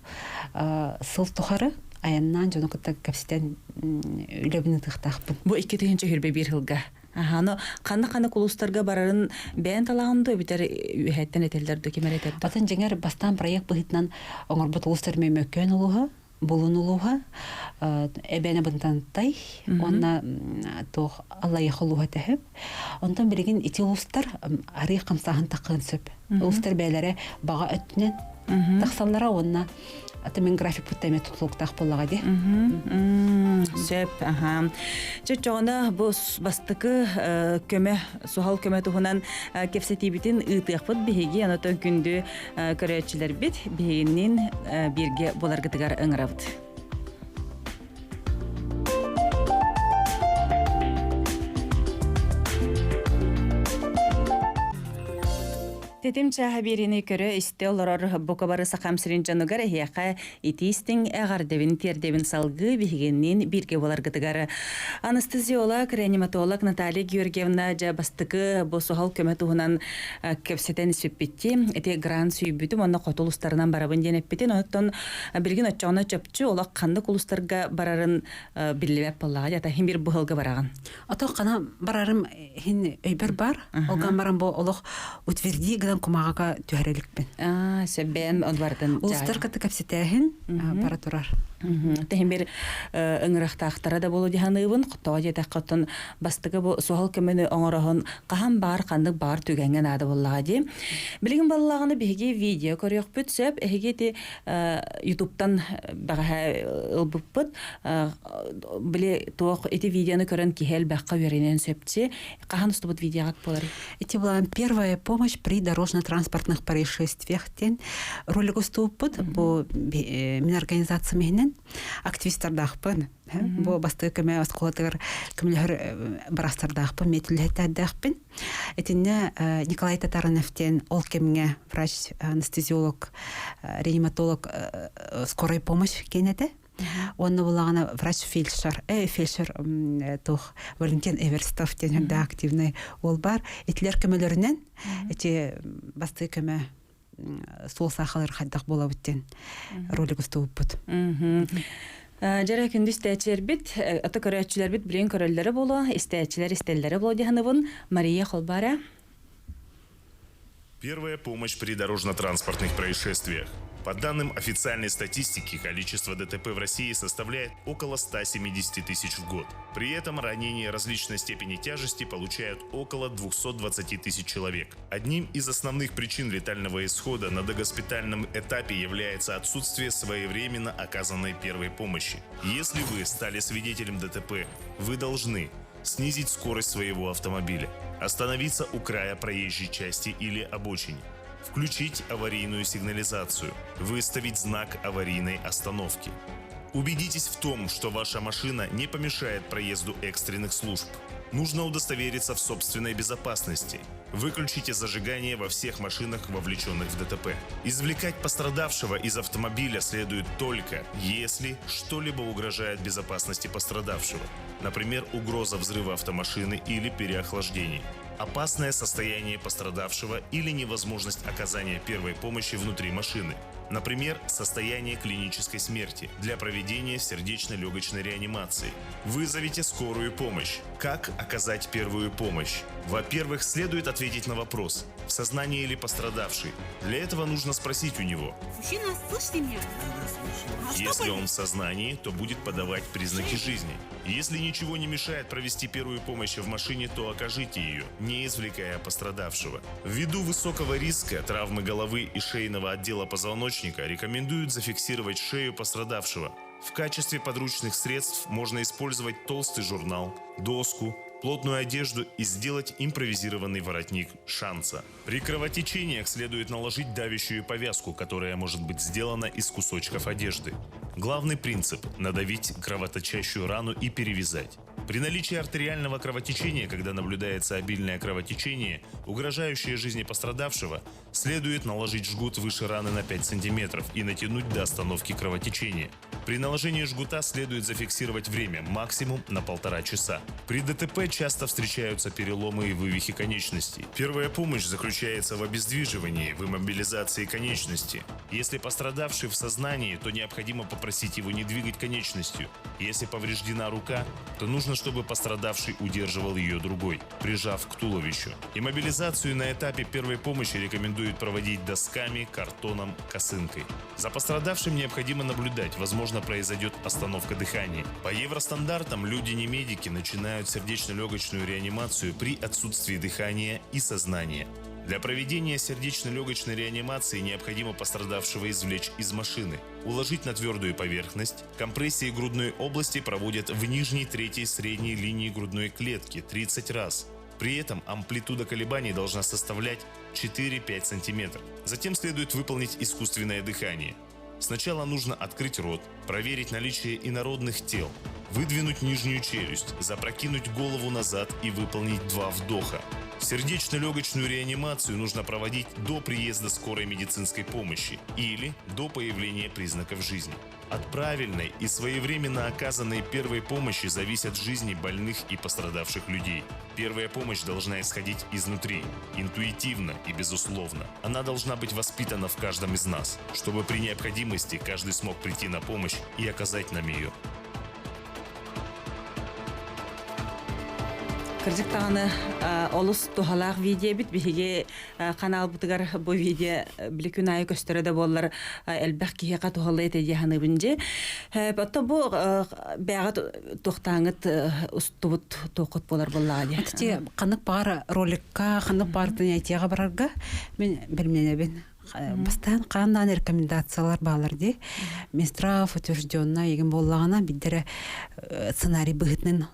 сыл тухары айаннаан дьону кытта кэпсэтэн үлэбин ытыахтаахпын.
Бу 2021 сылга. Аха, ханна-ханна кулустарга барарын бэйэн талаҕын дуо эбэтэр үөһэттэн этэллэр дуо ким эрэ этэр
Атын дьиҥэр бастаан проект быһыытынан оҥорбут улуустар Мөмөкөөн улууһа, Булун улууһа, Эбээнэ Бынтантай уонна туох Аллайыаха улууһа тэһэп. Онтон билигин ити улуустар арыы хамсааһын таххыан сөп. Улуустар бэйэлэрэ баҕа өттүнэн тахсаллара уонна аты мин графикпыт эмэ тутулуктаах буоллаҕа дии.
Сөп, аха. Чочоҕуна бу бастакы көмө, суһал көмө туһунан кэпсэтиибитин ыытыахпыт биһиги, онотон күндү көрөөччүлэрбит биһигинниин бииргэ буоларгытыгар ыҥырабыт. Тэтим чааһа биэриини көрө-истэ олорор бука бары Сахам сирин дьонугар эһиэхэ итии-истиҥ эҕэрдэбин тиэрдэбин салгыы биһигинниин бииргэ буоларгытыгар. Анестезиолог, реаниматолог Наталья Георгиевна дьэ бастакы бу суһал көмө туһунан кэпсэтэн сүппүтти. Ити грант сүүйбүтүм уонна хоту улустарынан барабын диэн эппитин. Оттон билигин оччоҕуна чопчу олох ханнык улустарга барарын биллибэт буоллаҕа. Ята хин бир быһылга бараҕын.
Ото хана барарым иһин өйбөр бар. Ол баран бу олох утверди гынан кумаҕака түһэрэликпин.
Аа, сөббээн онвартын.
Улустар кытта кэпсэтээһин бара турар.
Тэһин бир ыҥырахтаахтара да болу диханыыбын, тоҕо диэтэххэ оттон бастакы бу суһал көмөнү оҥороһун хаһан баар ханнык баар түгэҥҥэ наада буоллаҕа дии. Билигин баллаҕына биһиги видео көрүөхпүт сөп. Эһиги ити ютубтан бэҕэһээ ылбыппыт. Били туох ити видеоны көрөн киһи элбэххэ үөрэниэн сөпчи. Хаһан устубут видеоҕат буолар?
Ити была первая помощь при дорожно-транспортных происшествиях диэн ролик устубуппут. Бу мин организациям иһинэн активистардаахпын. Бу бастакы көмө оскуолатыгар көмөлөһөр быраастардаахпын, метүлэһиттэрдээхпин. Итиннэ Николай Татаринов диэн ол кэмҥэ врач, анестезиолог, реаниматолог скорой помощь киэн этэ. Уонна булаҕына врач-фельдшер, фельдшер туох Валентин Эверстов диэн үрдэ активный уол бар. Итилер көмөлөрүнэн эти бастыы көмө суол саахалар хайдах буолабыт диэн ролик устубуппут.
Дьэрэ күндү истээччилэрбит, аты көрөөччүлэрбит билин көрөллөрө буолуо, истээччилэр истэллэрэ буолуо диһаныбын Мария Холбара.
Первая помощь при дорожно-транспортных происшествиях. По данным официальной статистики, количество ДТП в России составляет около 170 тысяч в год. При этом ранения различной степени тяжести получают около 220 тысяч человек. Одним из основных причин летального исхода на догоспитальном этапе является отсутствие своевременно оказанной первой помощи. Если вы стали свидетелем ДТП, вы должны снизить скорость своего автомобиля, остановиться у края проезжей части или обочине, включить аварийную сигнализацию, выставить знак аварийной остановки. Убедитесь в том, что ваша машина не помешает проезду экстренных служб. Нужно удостовериться в собственной безопасности. Выключите зажигание во всех машинах, вовлеченных в ДТП. Извлекать пострадавшего из автомобиля следует только, если что-либо угрожает безопасности пострадавшего. Например, угроза взрыва автомашины или переохлаждение опасное состояние пострадавшего или невозможность оказания первой помощи внутри машины. Например, состояние клинической смерти для проведения сердечно-легочной реанимации. Вызовите скорую помощь. Как оказать первую помощь? Во-первых, следует ответить на вопрос, в сознании ли пострадавший. Для этого нужно спросить у него.
Мужчина, слышите меня? А что
Если
болит?
он в сознании, то будет подавать признаки жизни. Если ничего не мешает провести первую помощь в машине, то окажите ее, не извлекая пострадавшего. Ввиду высокого риска травмы головы и шейного отдела позвоночника рекомендуют зафиксировать шею пострадавшего. В качестве подручных средств можно использовать толстый журнал, доску, плотную одежду и сделать импровизированный воротник шанца. При кровотечениях следует наложить давящую повязку, которая может быть сделана из кусочков одежды. Главный принцип – надавить кровоточащую рану и перевязать. При наличии артериального кровотечения, когда наблюдается обильное кровотечение, угрожающее жизни пострадавшего, следует наложить жгут выше раны на 5 сантиметров и натянуть до остановки кровотечения. При наложении жгута следует зафиксировать время максимум на полтора часа. При ДТП часто встречаются переломы и вывихи конечностей. Первая помощь заключается в обездвиживании, в иммобилизации конечности. Если пострадавший в сознании, то необходимо попросить его не двигать конечностью. Если повреждена рука, то нужно, чтобы пострадавший удерживал ее другой, прижав к туловищу. Иммобилизацию на этапе первой помощи рекомендуют проводить досками, картоном, косынкой. За пострадавшим необходимо наблюдать, возможно, произойдет остановка дыхания. По евростандартам люди не медики начинают сердечно-легочную реанимацию при отсутствии дыхания и сознания. Для проведения сердечно-легочной реанимации необходимо пострадавшего извлечь из машины, уложить на твердую поверхность. Компрессии грудной области проводят в нижней третьей средней линии грудной клетки 30 раз. При этом амплитуда колебаний должна составлять 4-5 см. Затем следует выполнить искусственное дыхание. Сначала нужно открыть рот, проверить наличие инородных тел, выдвинуть нижнюю челюсть, запрокинуть голову назад и выполнить два вдоха. Сердечно-легочную реанимацию нужно проводить до приезда скорой медицинской помощи или до появления признаков жизни. От правильной и своевременно оказанной первой помощи зависят жизни больных и пострадавших людей. Первая помощь должна исходить изнутри, интуитивно и безусловно. Она должна быть воспитана в каждом из нас, чтобы при необходимости каждый смог прийти на помощь и оказать нам ее.
Кырдьык даҕаны олус туһалаах видео эбит биһиги каналбытыгар бу видео били күн аайы көстөрө да буоллар элбэх киһиэхэ туһалыы этэ дии саныыбын дьи. Оттон бу бэйэҕит туохтааҥыт устубут туоххут буолар буоллаҕа дии.
Ити ханнык баҕар роликка, ханнык баҕар занятиеҕа барарга мин бэлэмнэнэбин. Бастаан хааннаан рекомендациялар баалар дии. Минздрав утвержденная егин буоллаҕына биддэрэ сценарий быһыытынан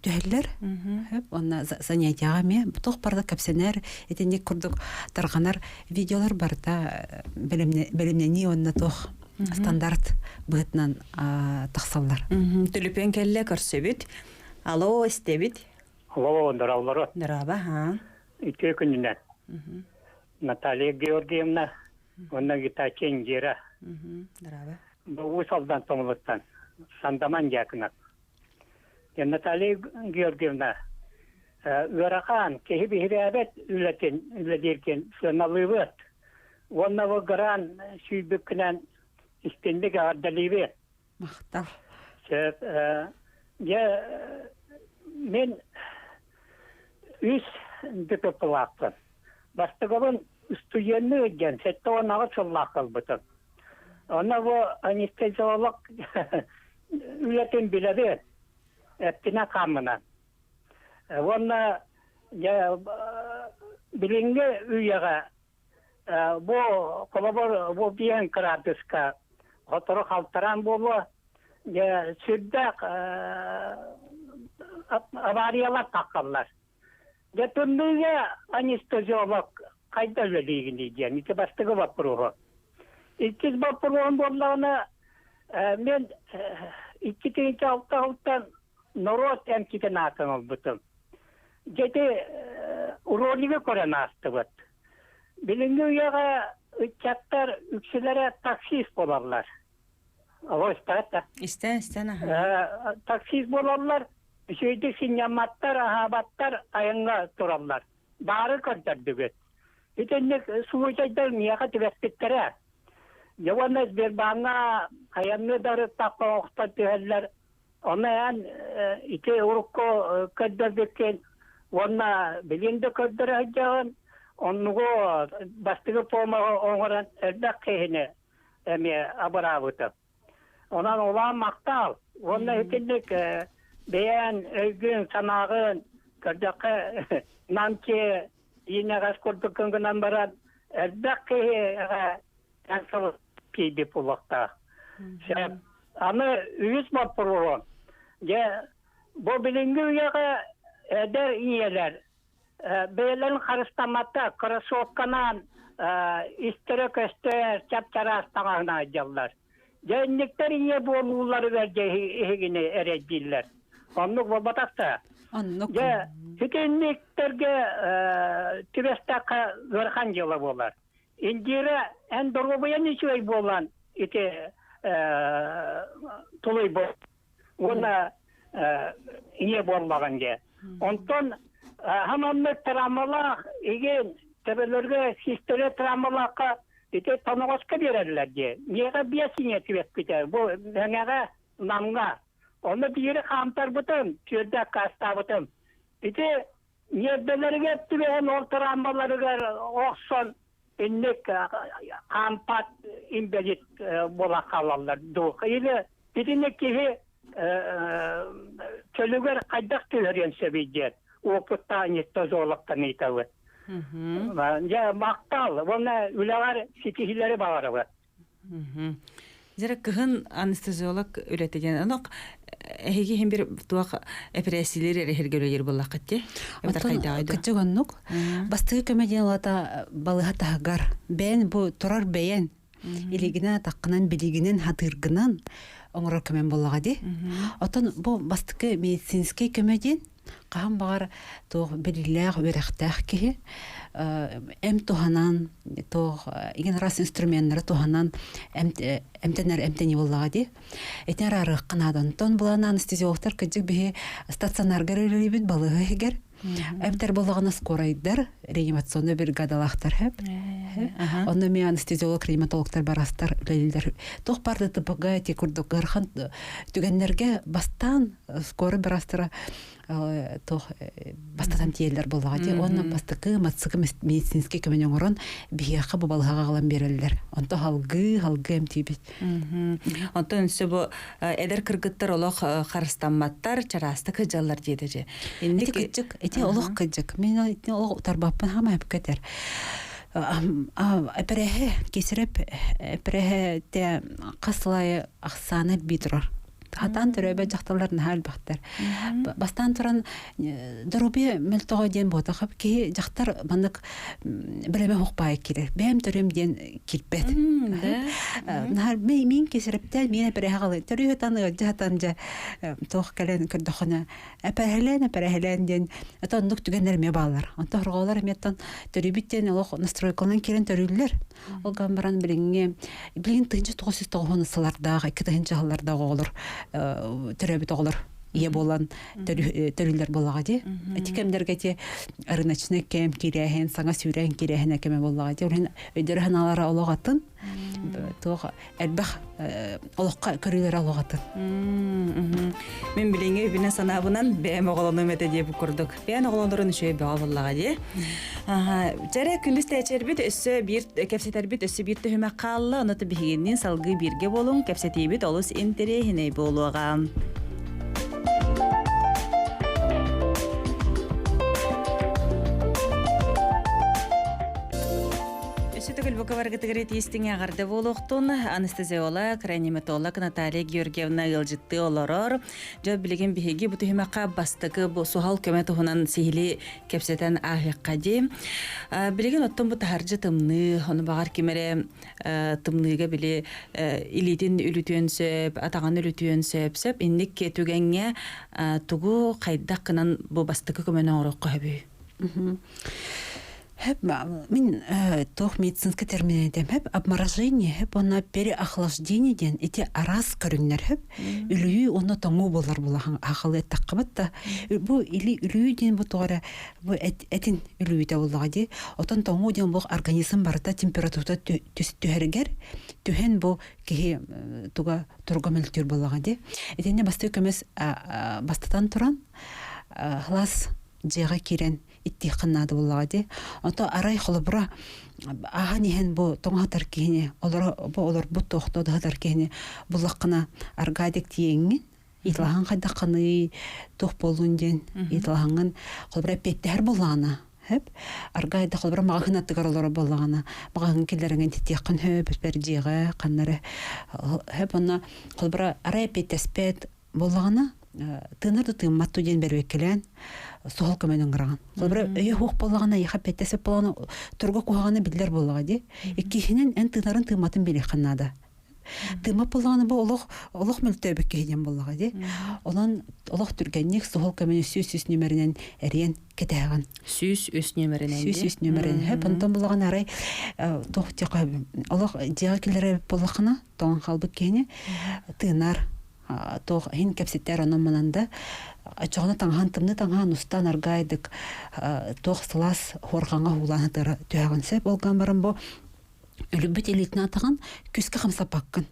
түһэллэр. Уонна занятияҕа эмиэ туох барыта кэпсэнэр, итинник курдук тарҕанар видеолар барыта бэлэмнэнии уонна туох стандарт быһыытынан тахсаллар.
Төлөпүөн кэллэ көрсөбүт. Алло, истэбит.
Алло, здравствуйте.
Здорово, ха.
Үтүө күнүнэн. Наталья Георгиевна уонна Витачи Индира. Бу Уус Алдан Тоҥулуттан Сандаман Дьяконов. Наталья Георгиевна ыарахан киһи биһирээбэт үлэтин үлэлииргин сыаналыыбыт. Уонна бу гран сүүрбүккүнэн истинник эҕэрдэлиибит.
Махтал.
Сөп. Дьэ, мин үс ДТП-лаахпын. Бастакыбын устудьуоннуу диэн 78 сыллаах ылбытым. Онно бу анестезиолог үлэтин билэбин, эппинэн хааммынан. Уонна дьэ билиҥҥи үйэҕэ бу холобур бу биэн кыраадыска сотору халтараан буолуо дьэ сүрдээх авариялар таххаллар. Дьэ тымныыга анестезиолог хайда үлэлиигиний диэн ити бастакы боппуруоһу. Иккис боппуруоһум буоллаҕына мен 2 6 сылтан норуот эмчитин аатын ылбытым. Дьэ ити ролигы көрөн аастыбыт. Билиҥҥи үйэҕэ ыччаттар үксүлэрэ таксист буолаллар. Алло, истэҕит
Истэн, истэн, аха.
Таксист буолаллар, үчүгэйдик сынньамматтар, аһаабаттар, айаҥҥа тураллар. Баары көрдөрдүгүт. Итинник случайдар миэхэ түбэспиттэрэ. Дьэ уонна Сбербааҥҥа айанныы да ырыттахха охтон түһэллэр. Ону эн ити урукку көрдөрбүккүн уонна билин да көрдөрө сылдьаҕын, оннугу бастакы помоҕу оҥорон элбэх киһини эмиэ абыраабытым. Онон улаан махтал уонна итинник бэйээн өйгүн, санааҕын көрдөххө намчы иинэҕэс курдук гынан баран элбэх киһи эн сыл киирбит буолуохтаах. Сөп. Аны үһүс боппуруоһум. Дьэ, бу билиҥҥи үйэҕэ Эдэр ийэлэр бэйэлэрин харыстамматта кроссовканаан истэрэ көстөр чап-чараас таҥаһын айдьаллар. Дьэ инниктэр ийэ буолууларыгар дьэ иһигини эрэйдииллэр. Оннук буолбатах да.
Оннук.
Дьэ итинниктэргэ түбэстэххэ ыарахан дьыала буолар. Индира эн доруобуйан үчүгэй буолан ити тулуйбут уонна ийэ буоллаҕын дьэ. Онтон хаманнык травмалаах игин төбөлөргө систэрэ травмалаахха ити тоноҕоско биэрэллэр дии. Миэхэ биэс ийэ түбэспитэ. Бу Мэҥэҕэ, Намҥа. Онно биири хаамтарбытым, түөрдэ аккаастаабытым. Ити ньиэрбэлэригэр түбэһэн ол травмаларыгар охсон инник хаампат инбэлиит буола хаалаллар дуу. Или итини киһи чөлүгэр хайдах түһэриэн сөбүй диэн уопуттаах анестезиологтан ыйытабыт. Дьэ, махтал уонна үлэҕэр ситиһиилэри баҕарабыт.
Дьэ кыһын анестезиолог үлэтэ диэн онох эһиги иһин бир туох эпэрээссийэлэр эрэһиргэ үлэлиир буоллаххыт дии? Эбэтэр хайдаҕый да?
Кырдьык оннук. Бастакы көмө диэн улата балыһа таһыгар бэйэн бу турар бэйэн илигинэн атаххынан билигинэн хатыыргынан оҥорор көмөн буоллаҕа дии. Оттон бу бастакы медицинскэй көмө диэн хаһан баҕар туох билиилээх үөрэхтээх киһи эм туһанан туох игин араас инструменнары туһанан эмтэнэр эмтэнии буоллаҕа дии ити араарыахха наада онтон булан анестезиологтар кырдьык биһи стационарга үлэлиибит балыыһа иһигэр эбэтэр буоллаҕына скорайдар реанимационный бригадалаахтар хэп онно эмиэ анестезиолог реаниматологтар барастар үлэлииллэр туох баар да ТПГ ити курдук ыарахан түгэннэргэ бастаан скорый быраастара туох бастатан тиийэллэр буоллаҕа дии уонна бастакы мацыкы медицинскэй көмөнү оҥорон биһиэхэ бу балыһаҕа аҕалан биэрэллэр онто халгыы халгыы эмтиибит
Онтон өссө бу эдэр кыргыттар олох харыстамматтар чараастык сылдьаллар диэтэ дьэ
ити кыдьык ити олох кыдьык мин итини олох утарбаппын хаама эпкэ этэр эпэрэһэ кесереп эпэрэһэ те хас сылайы ахсаана элбии турар Хатаан төрөөбөт дьахталлар наһаа элбэхтэр. Бастаан туран доруобуйа мөлтөҕө диэн буотах киһи дьахтар маннык бэлэмэ хуқпаайа киирэр. Бэйэм төрүм диэн киирбэт. Наһаа мин кисирэптээн миэнэ эпэрэһэ төрүө тан ыалдьа сатан дьэ туох кэлэн көрдөххүнэ эпэрэһэлээн эпэрэһэлээн диэн это оннук түгэннэр эмиэ бааллар. Онтон хорҕоолор эмиэ оттон төрүүбүт диэн олох настройкаланан киирэн төрүүллэр. Ол гынан баран билиҥҥи билигин 1990 сыллардаах 2000 сыллардаах оҕолор төрөөбүт оҕолор ийэ буолан төрүүллэр буоллаҕа дии. Ити кэмнэргэ ити рыночный кэм кирээһин, саҥа сүүрээн кирээһинэ кэмэ буоллаҕа дии. Ол иһин өйдөрө-санаалара олох атын. Туох элбэх олоххо көрүүлэрэ олох атын.
Мин билиҥҥи үбүнэн санаабынан бэйэм оҕолонуом этэ диэбит курдук. Бэйэн оҕолонорун үчүгэй бөҕө буоллаҕа дии. Чэрэ күндүс тээчэрбит өссө биир кэпсэтэрбит өссө биир түһүмэх хаалла. Ону биһигинниин салгыы бииргэ буолуҥ. Кэпсэтиибит олус интэриэһинэй буолуоҕа. Өссө төгүл бука баргытыгар итиистиҥ эҕэрдэ буолуохтун. Анестезиолог, реаниматолог Наталья Георгиевна ыалдьыттыы олорор. Дьэ, билигин биһиги бу түһүмэххэ бастакы бу суһал көмө туһунан сиһилии кэпсэтэн ааһыахха дии. Билигин оттон бу таһырдьа тымныы, ону баҕар ким эрэ тымныыга били илиитин үлүтүөн сөп, атаҕын үлүтүөн сөп, сөп. Инник түгэҥҥэ тугу хайдах гынан бу бастакы көмөнү оҥоруохха сөбүй?
Хэп мин туох медицинскэй термин этем хэп обморожение хэп уонна переохлаждение диэн ити араас көрүҥнэр хэп үлүйүү уонна тоҥуу буолар булахан ахалы эттэххибит да бу или үлүйүү диэн бу тоҕо эрэ бу этин үлүйүүтэ буоллаҕа дии отон тоҥуу диэн бу организм барыта температурата түһэригэр түһэн бу киһи туга туруга мөлтүүр буоллаҕа дии итиннэ бастакы көмөс бастатан туран хлас дьиэҕэ киирэн иттиэххин наада буоллаҕа дии. Онто арай холобура ааһан иһэн бу тоҥо сытар киһини олоро бу олорбут туохтуу да сытар киһини буллаххына аргаадик тиийэҥҥин ыйыталаһан хайдаххыный туох буоллун диэн ыйыталаһаҥҥын холобура эппиэттэһэр буоллаҕына хөп аргаайда холобура маҕаһыын аттыгар олорор буоллаҕына маҕаһыын киллэрэҥин титиэххин хөп бэр дьиэҕэ ханна эрэ хөп онно холобура арай эппиэттэспэт буоллаҕына. Тыынар да тыыммат диэн бэрбэккэлээн суһал көмөнү ыҥыраҕын. Холобура, өйө суох буоллаҕына, эйиэхэ эппиэттэс буоллаҕына, туруга куһаҕана биллэр буоллаҕа дии. Иккиһинэн, эн тыынарын тыымматын билиэххин наада. Тыыммат буоллаҕына бу олох олох мөлтөөбүт киһи диэн буоллаҕа дии. Онон олох түргэнник суһал көмөнү 103 нүөмэринэн эрийэн кэтэһэҕин.
103 нүөмэринэн
103 нүөмэринэн. Хөп, онтон буоллаҕына арай туох диэххэ олох дьиэҕэ киллэрэ буоллаххына, тоҥон хаалбыт киһини тыынар туох иһин кэпсэтэр онон манан да оччоҕуна таҥаһын тымныы таҥаһын устан аргаайдык туох сылаас хуорҕаҥҥа уулаан сытара түһэҕин сөп ол гынан баран бу өлүбүт илиитин атаҕын күскэ хамсаппаккын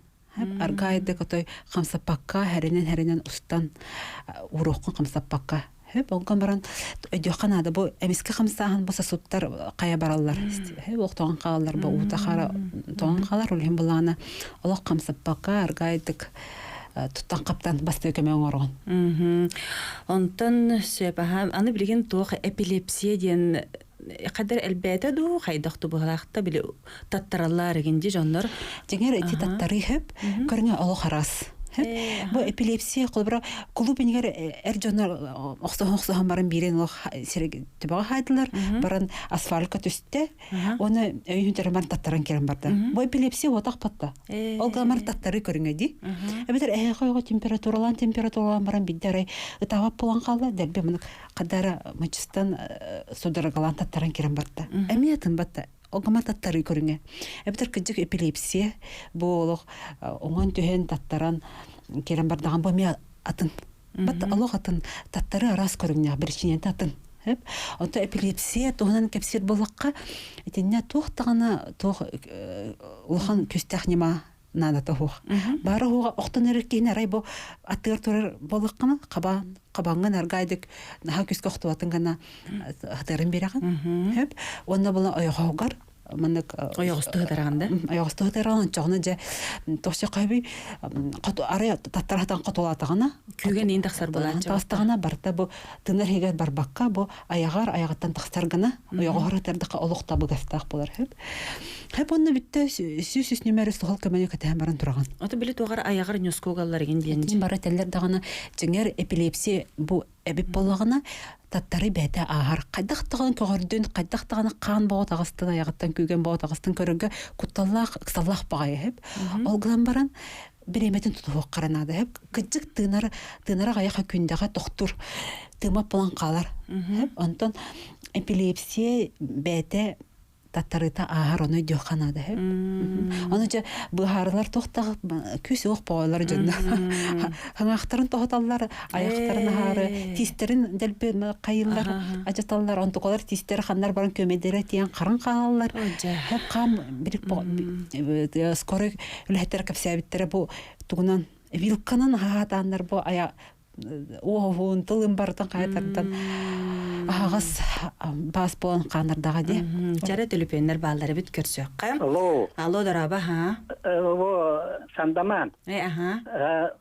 аргаайдык отой хамсаппакка хэринэн хэринэн устан уруоххун хамсаппакка Хөп ол баран өйдүөххэ наада бу эмискэ хамсааһын бу сосудтар хайа бараллар хөп олохтоон хаалаллар бу уута хара тоҕон хаалар ол иһин былаана олох хамсаппакка аргаайдык туттан хаптан бастыы көмө оҥороҕун.
Онтон сөп аха аны билигин туох эпилепсия диэн хаддар элбээтэ дуу хайдах тубуһалаахта били таттараллар эгинди дьоннор
Дьиҥэр ити таттарыы хөп көрүҥэ олох араас. Бу эпилепсия холобура кулууп инигэр эр дьоннор охсоһон-охсоһон баран биирин олох түбэҕэ хаайдылар, баран асфальтка түстэ, уонна өйүн төрөмөр таттаран кэлэн барда. Бу эпилепсия уотах батта. Ол гамар таттары көрүҥэ ди. Эбэтэр эһэхэ ойоҕо температуралаан температуралаан баран бидде арай ытаабат буолан хаалла, дэлби мынык хадара мычыстан судорогалаан таттаран кирэн барда. Эмиэ атын батта. Огама таттарыы көрүҥэ. Эбэтэр кырдьык эпилепсия бу олох оҥон түһэн таттаран кэлэн бардаҕын бу эмиэ атын. Бат олох атын таттары араас көрүҥнээх биричиинэтэ атын. Онто эпилепсия туһунан кэпсиир буоллахха итиннэ туох даҕаны туох улахан күүстээх ньыма наадата суох. Баара уһуга охтон эрэр киһини арай бу аттыгар турар буоллаххына хабаан хабаҥҥын аргаайдык наһаа күүскэ охтубатын гына хатырын биэрэҕин. Хөп. Уонна була ойоҕоһугар маннык
ойоҕосту хатараҕын да
ойоҕосту хатараҕын ончоҕуна дьэ тохсо хаби арай таттарахтан хотулаатаҕына
күүгэн иин тахсар буолааччы
тахстаҕына барыта бу тынар иһигэр барбакка бу айаҕар айаҕыттан тахсар гына ойоҕоһор хатардахха олох табыгастаах буолар хөп Хэп онно бүттэ 103 нүмеры суһал көмөнү кэтэһэн баран тураҕын.
Ото били туоҕар айаҕар ньускугаллар игин диэн.
Бары этэллэр даҕаны дьиҥэр эпилепсия бу эбит буоллаҕына таттары бэйэтэ ааһар. Хайдах даҕаны көҕөрдүн, хайдах даҕаны хаан боҕо таҕыстын, айаҕыттан күүгэн боҕо таҕыстын көрөргө кутталлаах, ыксаллаах баҕайы хэп. Ол гынан баран бириэмэтин тутуһуоххара наада хэп. Кыдьык тыынар, тыынара аҕайах күндэҕэ тохтур, тыымап буолан хаалар. Онтон эпилепсия бэйэтэ таттарыыта ааһар ону өйдүөххэ наада үһү. Ону дьэ быһаарылар туохтаах күүс уох боҕолор дьонно. Хаҥаахтарын тоһуталлар, айахтарын аһаары, тиистэрин дэлби хайыллар, ажаталлар, онтукалар тиистэр ханнар баран көмөдөрө тиэн харан хаалаллар. Хеп хаам бирик скорый үлэһиттэр кэпсээбиттэрэ бу тугунан вилканан аһаатааннар бу ая уоһуун тылын барытын хайатардан аһаҕас баас буолан хаанардаҕа дии.
Чара төлөпүөннэр бааллар эбит көрсүөххэ.
Алло.
Алло, дороба, ха.
Во, Сандаман.
Э, аха.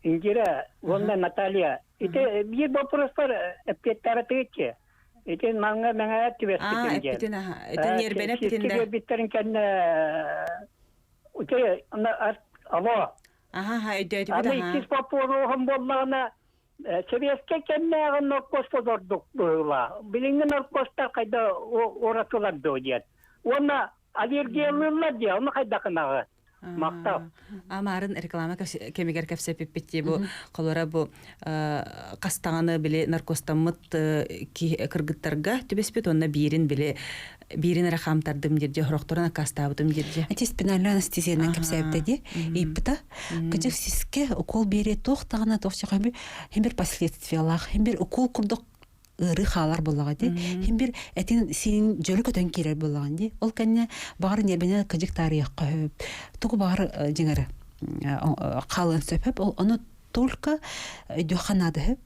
Индира, уонна Наталья. Ити биир вопрос бар эппиэттара тыгыччы. Ити манга мэҥэ түбэспитим диэн.
Эппитин, аха. Ити ньиэрбэни эппитин да.
Биттэрин кэннэ Ити алло.
Аха, өйдөөтүбүт
Аны иккис боппуруоһум буоллаҕына, сэбиэскэй кэмнээҕи наркоспут ордук быһыылаах. Билиҥҥи наркостар хайда уратылар дуо диэн. Уонна аллергиялыыллар диэ, ону хайдах гынаҕы? Махтал.
Амарын реклама кэмигэр кэпсэппиппит дии бу холора бу хастаҕаны били наркостаммыт кыргыттарга түбэспит уонна биирин били биирин эрэ хаамтардым диир дии сорохторун аккаастаабытым диир дии
Эти спинальная анестезияны кэпсээбитэ дии ыйыппыта кыдьык сиске укол биэрэ туох даҕаны туох чахамби хим бир последствиялаах хим бир укол курдук ыарыы хаалар буоллаҕа дии хим бир этин сиин дьөлө көтөн киирэр буоллаҕын дии ол кэннэ баҕар ньиэрбэни кыдьык таарыйахха сөп тугу баҕар дьиҥэрэ хаалыан сөп ол ону только өйдүөххэ наада сөп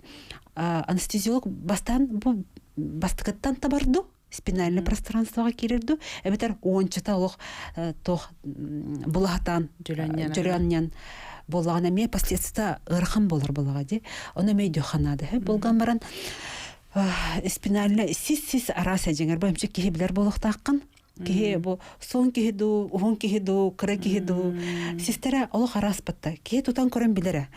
анестезиолог бастаан бу бастакыттан табарду спинальное пространствоҕа киирэр дуу эбэтэр уончата олох туох булаһатаан дьөлөнньөн буоллаҕына эмиэ последствия ыарахан буолар буоллаҕа дии ону эмиэ өйдүөххэ наада булган баран спинальный сис сис араас эдьиҥэр бу эмчик киһи билэр буолуохтааххын. Киһи бу суон киһи дуу, уһун киһи дуу, кыра киһи дуу. Систэрэ олох араспатта. Киһи тутан көрөн билэрэ.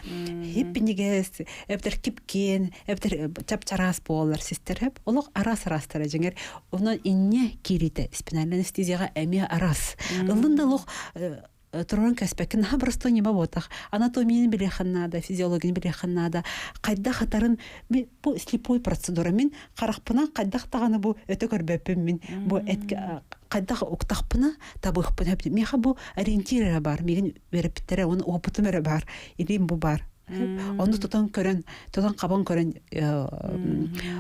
Хиппинигес, эбэтэр кипкиэн, эбэтэр чап-чараас буолар систэр хөп. Олох араас араастара дьиҥэр. Онон инньэ киириитэ спинальный анестезияҕа эмиэ араас. Ыллын да олох туран кэспэккин наһаа простой ньыма буотах. Анатомияны билиэххин наада, физиологияны билиэххин наада. Хайдах хатарын бу слепой процедура мин харахпынан хайдах даҕаны бу өтө көрбөппүн мин бу хайдах уктахпына табыахпын сөп. Миэхэ бу ориентир эрэ баар, миигин үөрэппиттэрэ, уонна опытым эрэ баар, илиим бу баар. Ону тутан көрөн, тутан хабан көрөн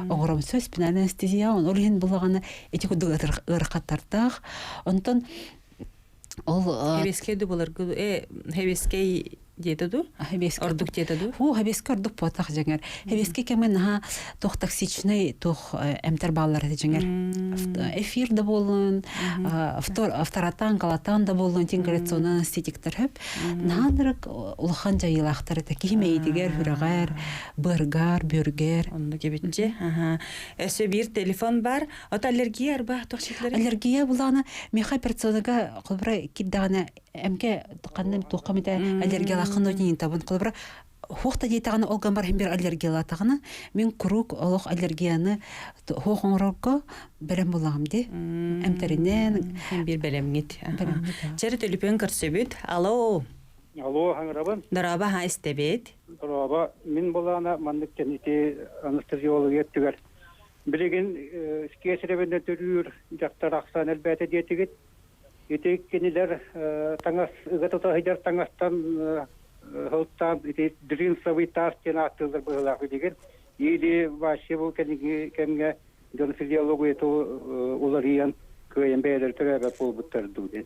оҥором сөп спинальная анестезия, ол иһин булаҕана ити курдук ыарахаттардаах. Онтон Ол
Хэбиэскэй ду былыргы хэбиэскэй диэтэ ду? Ордук диэтэ ду?
Ху хэбиэскэ ордук буотах дьэҥэр. Хэбиэскэ кэмҥэ наһаа туох токсичнай туох эмтэр бааллар этэ дьэҥэр. Эфир да буоллун, фторатан, калатан да буоллун, тинколяционный анестетиктэр хөп. Наһаа нырык улахан дьайыылаахтар этэ. Киһи мэйиитигэр, хүрэҕэр, быаргар, бүргэр.
Оннук эбитчи. Өссө биир телефон бар. Ото аллергия арба тохситлары?
Аллергия булаана миэхэ операционныга холобура кирдэҕинэ эмке ханна туохха эмитэ аллергиялааххын дуу табын холобура хуох да диэтэҕинэ ол гамбар иһин бир аллергиялаатаҕына мин куруук олох аллергияны хуох оҥорорго бэлэм булаҕым дии эмтэринэн
бир бэлэмҥит чэри төлүпүөн көрсөбүт алло
Алло, хаҥырабын.
Дороба ха истэбит.
Дороба, мин булаана маннык кэнники анестезиология өттүгэр Билигин киэсирэбинэ төрүүр дьахтар ахсаан элбээтэ диэтигит. Ити кинилэр таҥас ыга тута сылдьар таҥастан сылтаан ити джинсовый таас диэн ааттыыллар быһыылаах билигин. Или вообще бу кэнники кэмҥэ дьон физиологията уларыйан кыайан бэйэлэрэ төрөөбөт буолбуттар дуу диэн.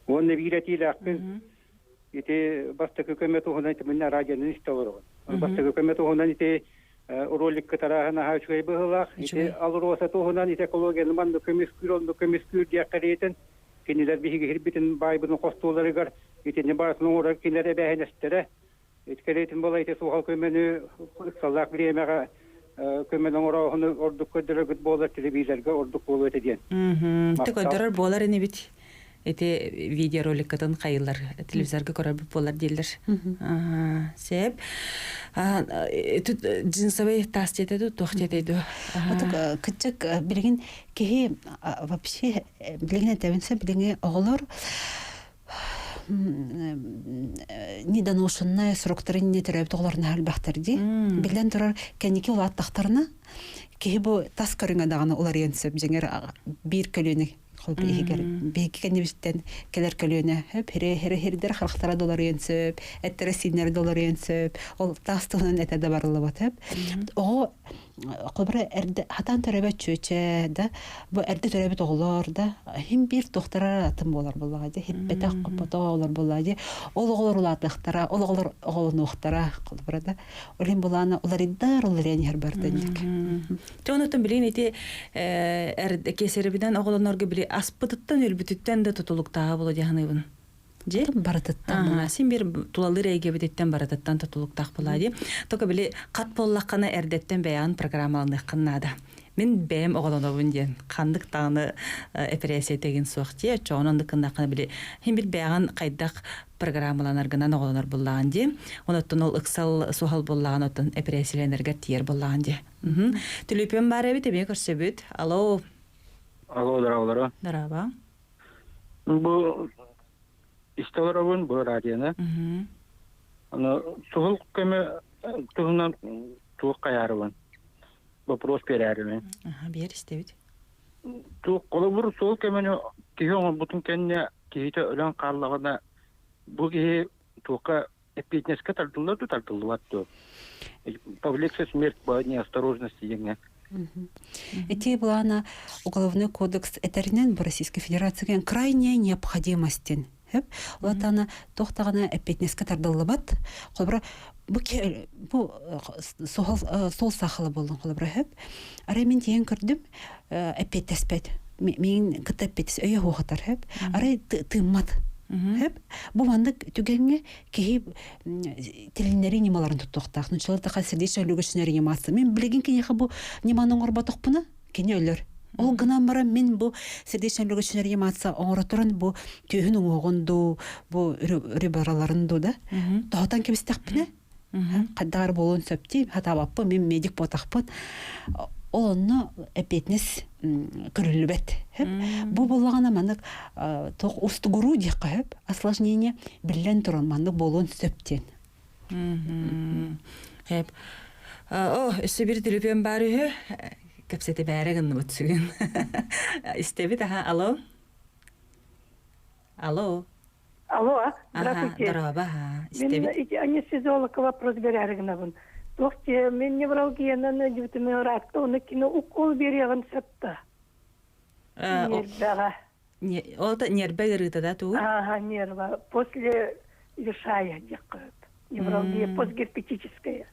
Уонна биир этиилээхпин ити бастакы көмө туһунан ити мин радионан истэ олоробун. Бастакы көмө туһунан ити ролик кытарааһын аһаа үчүгэй быһыылаах. Ити АЛРОСА туһунан ити экологияны маннык көмүскүүр, оннук көмүскүүр диэххэ кинилэр биһиги сирбитин баайбытын хостууларыгар итини барытын оҥорор кинилэр эбээһинэстэрэ. Ити кэриэтин буола ити суһал көмөнү ыксаллаах бириэмэҕэ көмөнү оҥорооһуну ордук көрдөрөргүт буолар телевизорга ордук буолуо этэ диэн.
Ты көрдөрөр буолар инибит. Ити видеороликкытын хайылар телевизорга көрөрбүт буолар дииллэр. Сеп. Тут джинсовый таас диэтэ ду туох диэтэй ду?
Отук кыччык билигин киһи вообще билигин этэбин сөп билиҥи оҕолор недоношенная сроктарын не төрөөбүт оҕолорун элбэхтэр дии. Биллэн турар, кэнники улааттахтарына киһи бу тас көрүҥэ даҕаны уларыйан сөп дьиҥэр биир көлүөнэ холбу иһигэр биһиги кэннибиттэн кэлэр көлүөнэ хөп хире хире хирдэр харахтара доларыйан сөп эттэрэ сииннэрэ доларыйан сөп ол таас тылынан этэ да барыллыбат хөп оҕо Холобура, эрдэ хатаан төрөөбөт чүөчэ да, бу эрдэ төрөөбүт оҕолор да иһин биир туохтара атын буолар буоллаҕа дии, хиппэтэх хоппотох оҕолор буоллаҕа дии. Ол оҕолор улаатыахтара, ол оҕолор оҕолонуохтара холобура да. Ол иһин булаана уларыйдар уларыйан иһэр барда инник.
Дьэ онтон билигин ити эрдэ кесаревинэн оҕолонорго били аспытыттан өлбүтүттэн да тутулуктааҕа буолуо дии саныыбын.
Дьэ барытыттан
син бир тулалыыр эйгэбититтэн барытыттан тутулуктаах буолаа дии. Только били хат буоллаххына эрдэттэн бэйэҕин программаланыаххын наада. Мин бэйэм оҕолонобун диэн ханнык даҕаны эпэрээссийэ тэгин суох дии. Оччоҕун оннук гыннаххына били хин бир бэйэҕин хайдах программаланаргынан оҕолонор буоллаҕын дии. Оноттон ол ыксал суһал буоллаҕын оттон эпэрээссийэлэнэргэр тиийэр буоллаҕын дии. Түлүпүөн баар эбит эмиэ көрсөбүт. Алло.
Алло, здраволара.
Здорово.
Бу истэ олоробун, бу радионы. Аны суһул көмө туһунан туох хайаарыбын? Вопрос биэрээрибин.
Биэр истэбит.
Туох холобур суол көмөнү киһи оҥорбутун кэннэ киһитэ өлөн хааллаҕына бу киһи туохха эппиэтинэскэ тардыллар дуу тардыллыбат дуо? Повлекся смерть по неосторожности диэҥҥэ.
Эти плана Уголовный кодекс этэринэн бу Российской Федерация крайняя необходимостин Улатана туохтаҕына эппиэтинэскэ тардыллыбат. Холобура, бу бу суол саахала буоллун холобура хөп. Арай мин тиийэн көрдүм, эппиэттэспэт. Мин кытта эппиэтэс өйө хуохатар хөп. Арай тыыммат. Хөп. Бу маннык түгэҥҥэ киһи тилиннэрии ньымаларын туттуохтаах. Нуччалар така сердечно-легочная реанимация. Мин билигин киниэхэ бу ньыманы оҥорботохпуна, кини өлөр. Ол гынан баран мин бу сердечно-легочная реанимация оҥороторун бу түөһүн уҥуоҕун дуу, бу ребраларын дуу да тоһутан кэбистэхпинэ хайдах буолуон сөп дии хатаабаппын мин медик буотахпын ол онно эппиэтинэс көрүллүбэт бу буоллаҕына маннык туох устугуруу диэххэ сөп осложнение биллэн туран маннык буолуон сөп диэн
Хэп. О, өссө бир төлөпүөн баар үһү. Кэпсэтэ бээрэ гынныбыт сүгүн. Истэбит, аха, алло. Алло.
Алло,
здравствуйте. Здорово, аха.
Истэбит. Мин анестезиолог вопрос берәр гынабын. Туох мин невралгиянан дьүтүмэ ыраатта, оны кино укол бериэҕин сөптө. Нервэҕэ.
Ол да нервэ ыарыыта да туу?
Ага, нерва. После лишая диэххэ. Невралгия постгерпетическая.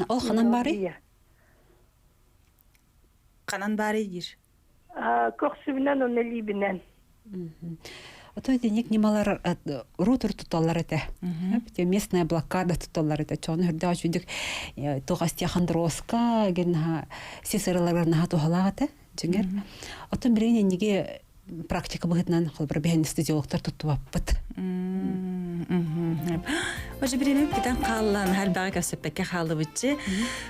Ол ханан баарый?
Ханан баарый диир?
Көхсүбүнэн уонна илиибинэн.
Ото итинник ньымалар рутер туталлар этэ. Местная блокада туталлар этэ. Чону үрдээх үчүгдүк туох остеохондрозка геннаха сесараларга наха туһалаах этэ. Дьиҥэр. Оттон билигин инниги практика быһыытынан холобура биһэн анестезиологтар туттубаппыт.
Уже бириэмэ бүтэн хааллан харбаҕа көссөппөккө хаалыбытчы.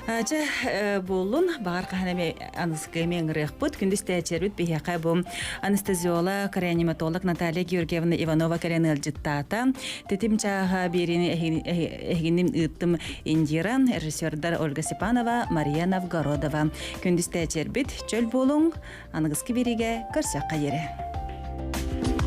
Дьэ буоллун баҕар хаһан эми аныскы эми ыҥырыахпыт. Күндүс тээчэрбит биһиэхэ бу анестезиолог, реаниматолог Наталья Георгиевна Иванова кэлэн ыалдьыттаата. Тэтим чааһа биэриини эһигинин ыыттым Индира, режиссердар Ольга Степанова, Мария Новгородова. Күндүс тээчэрбит чөл буолуҥ, аныгыскы биэриигэ көрсөххэ диэри.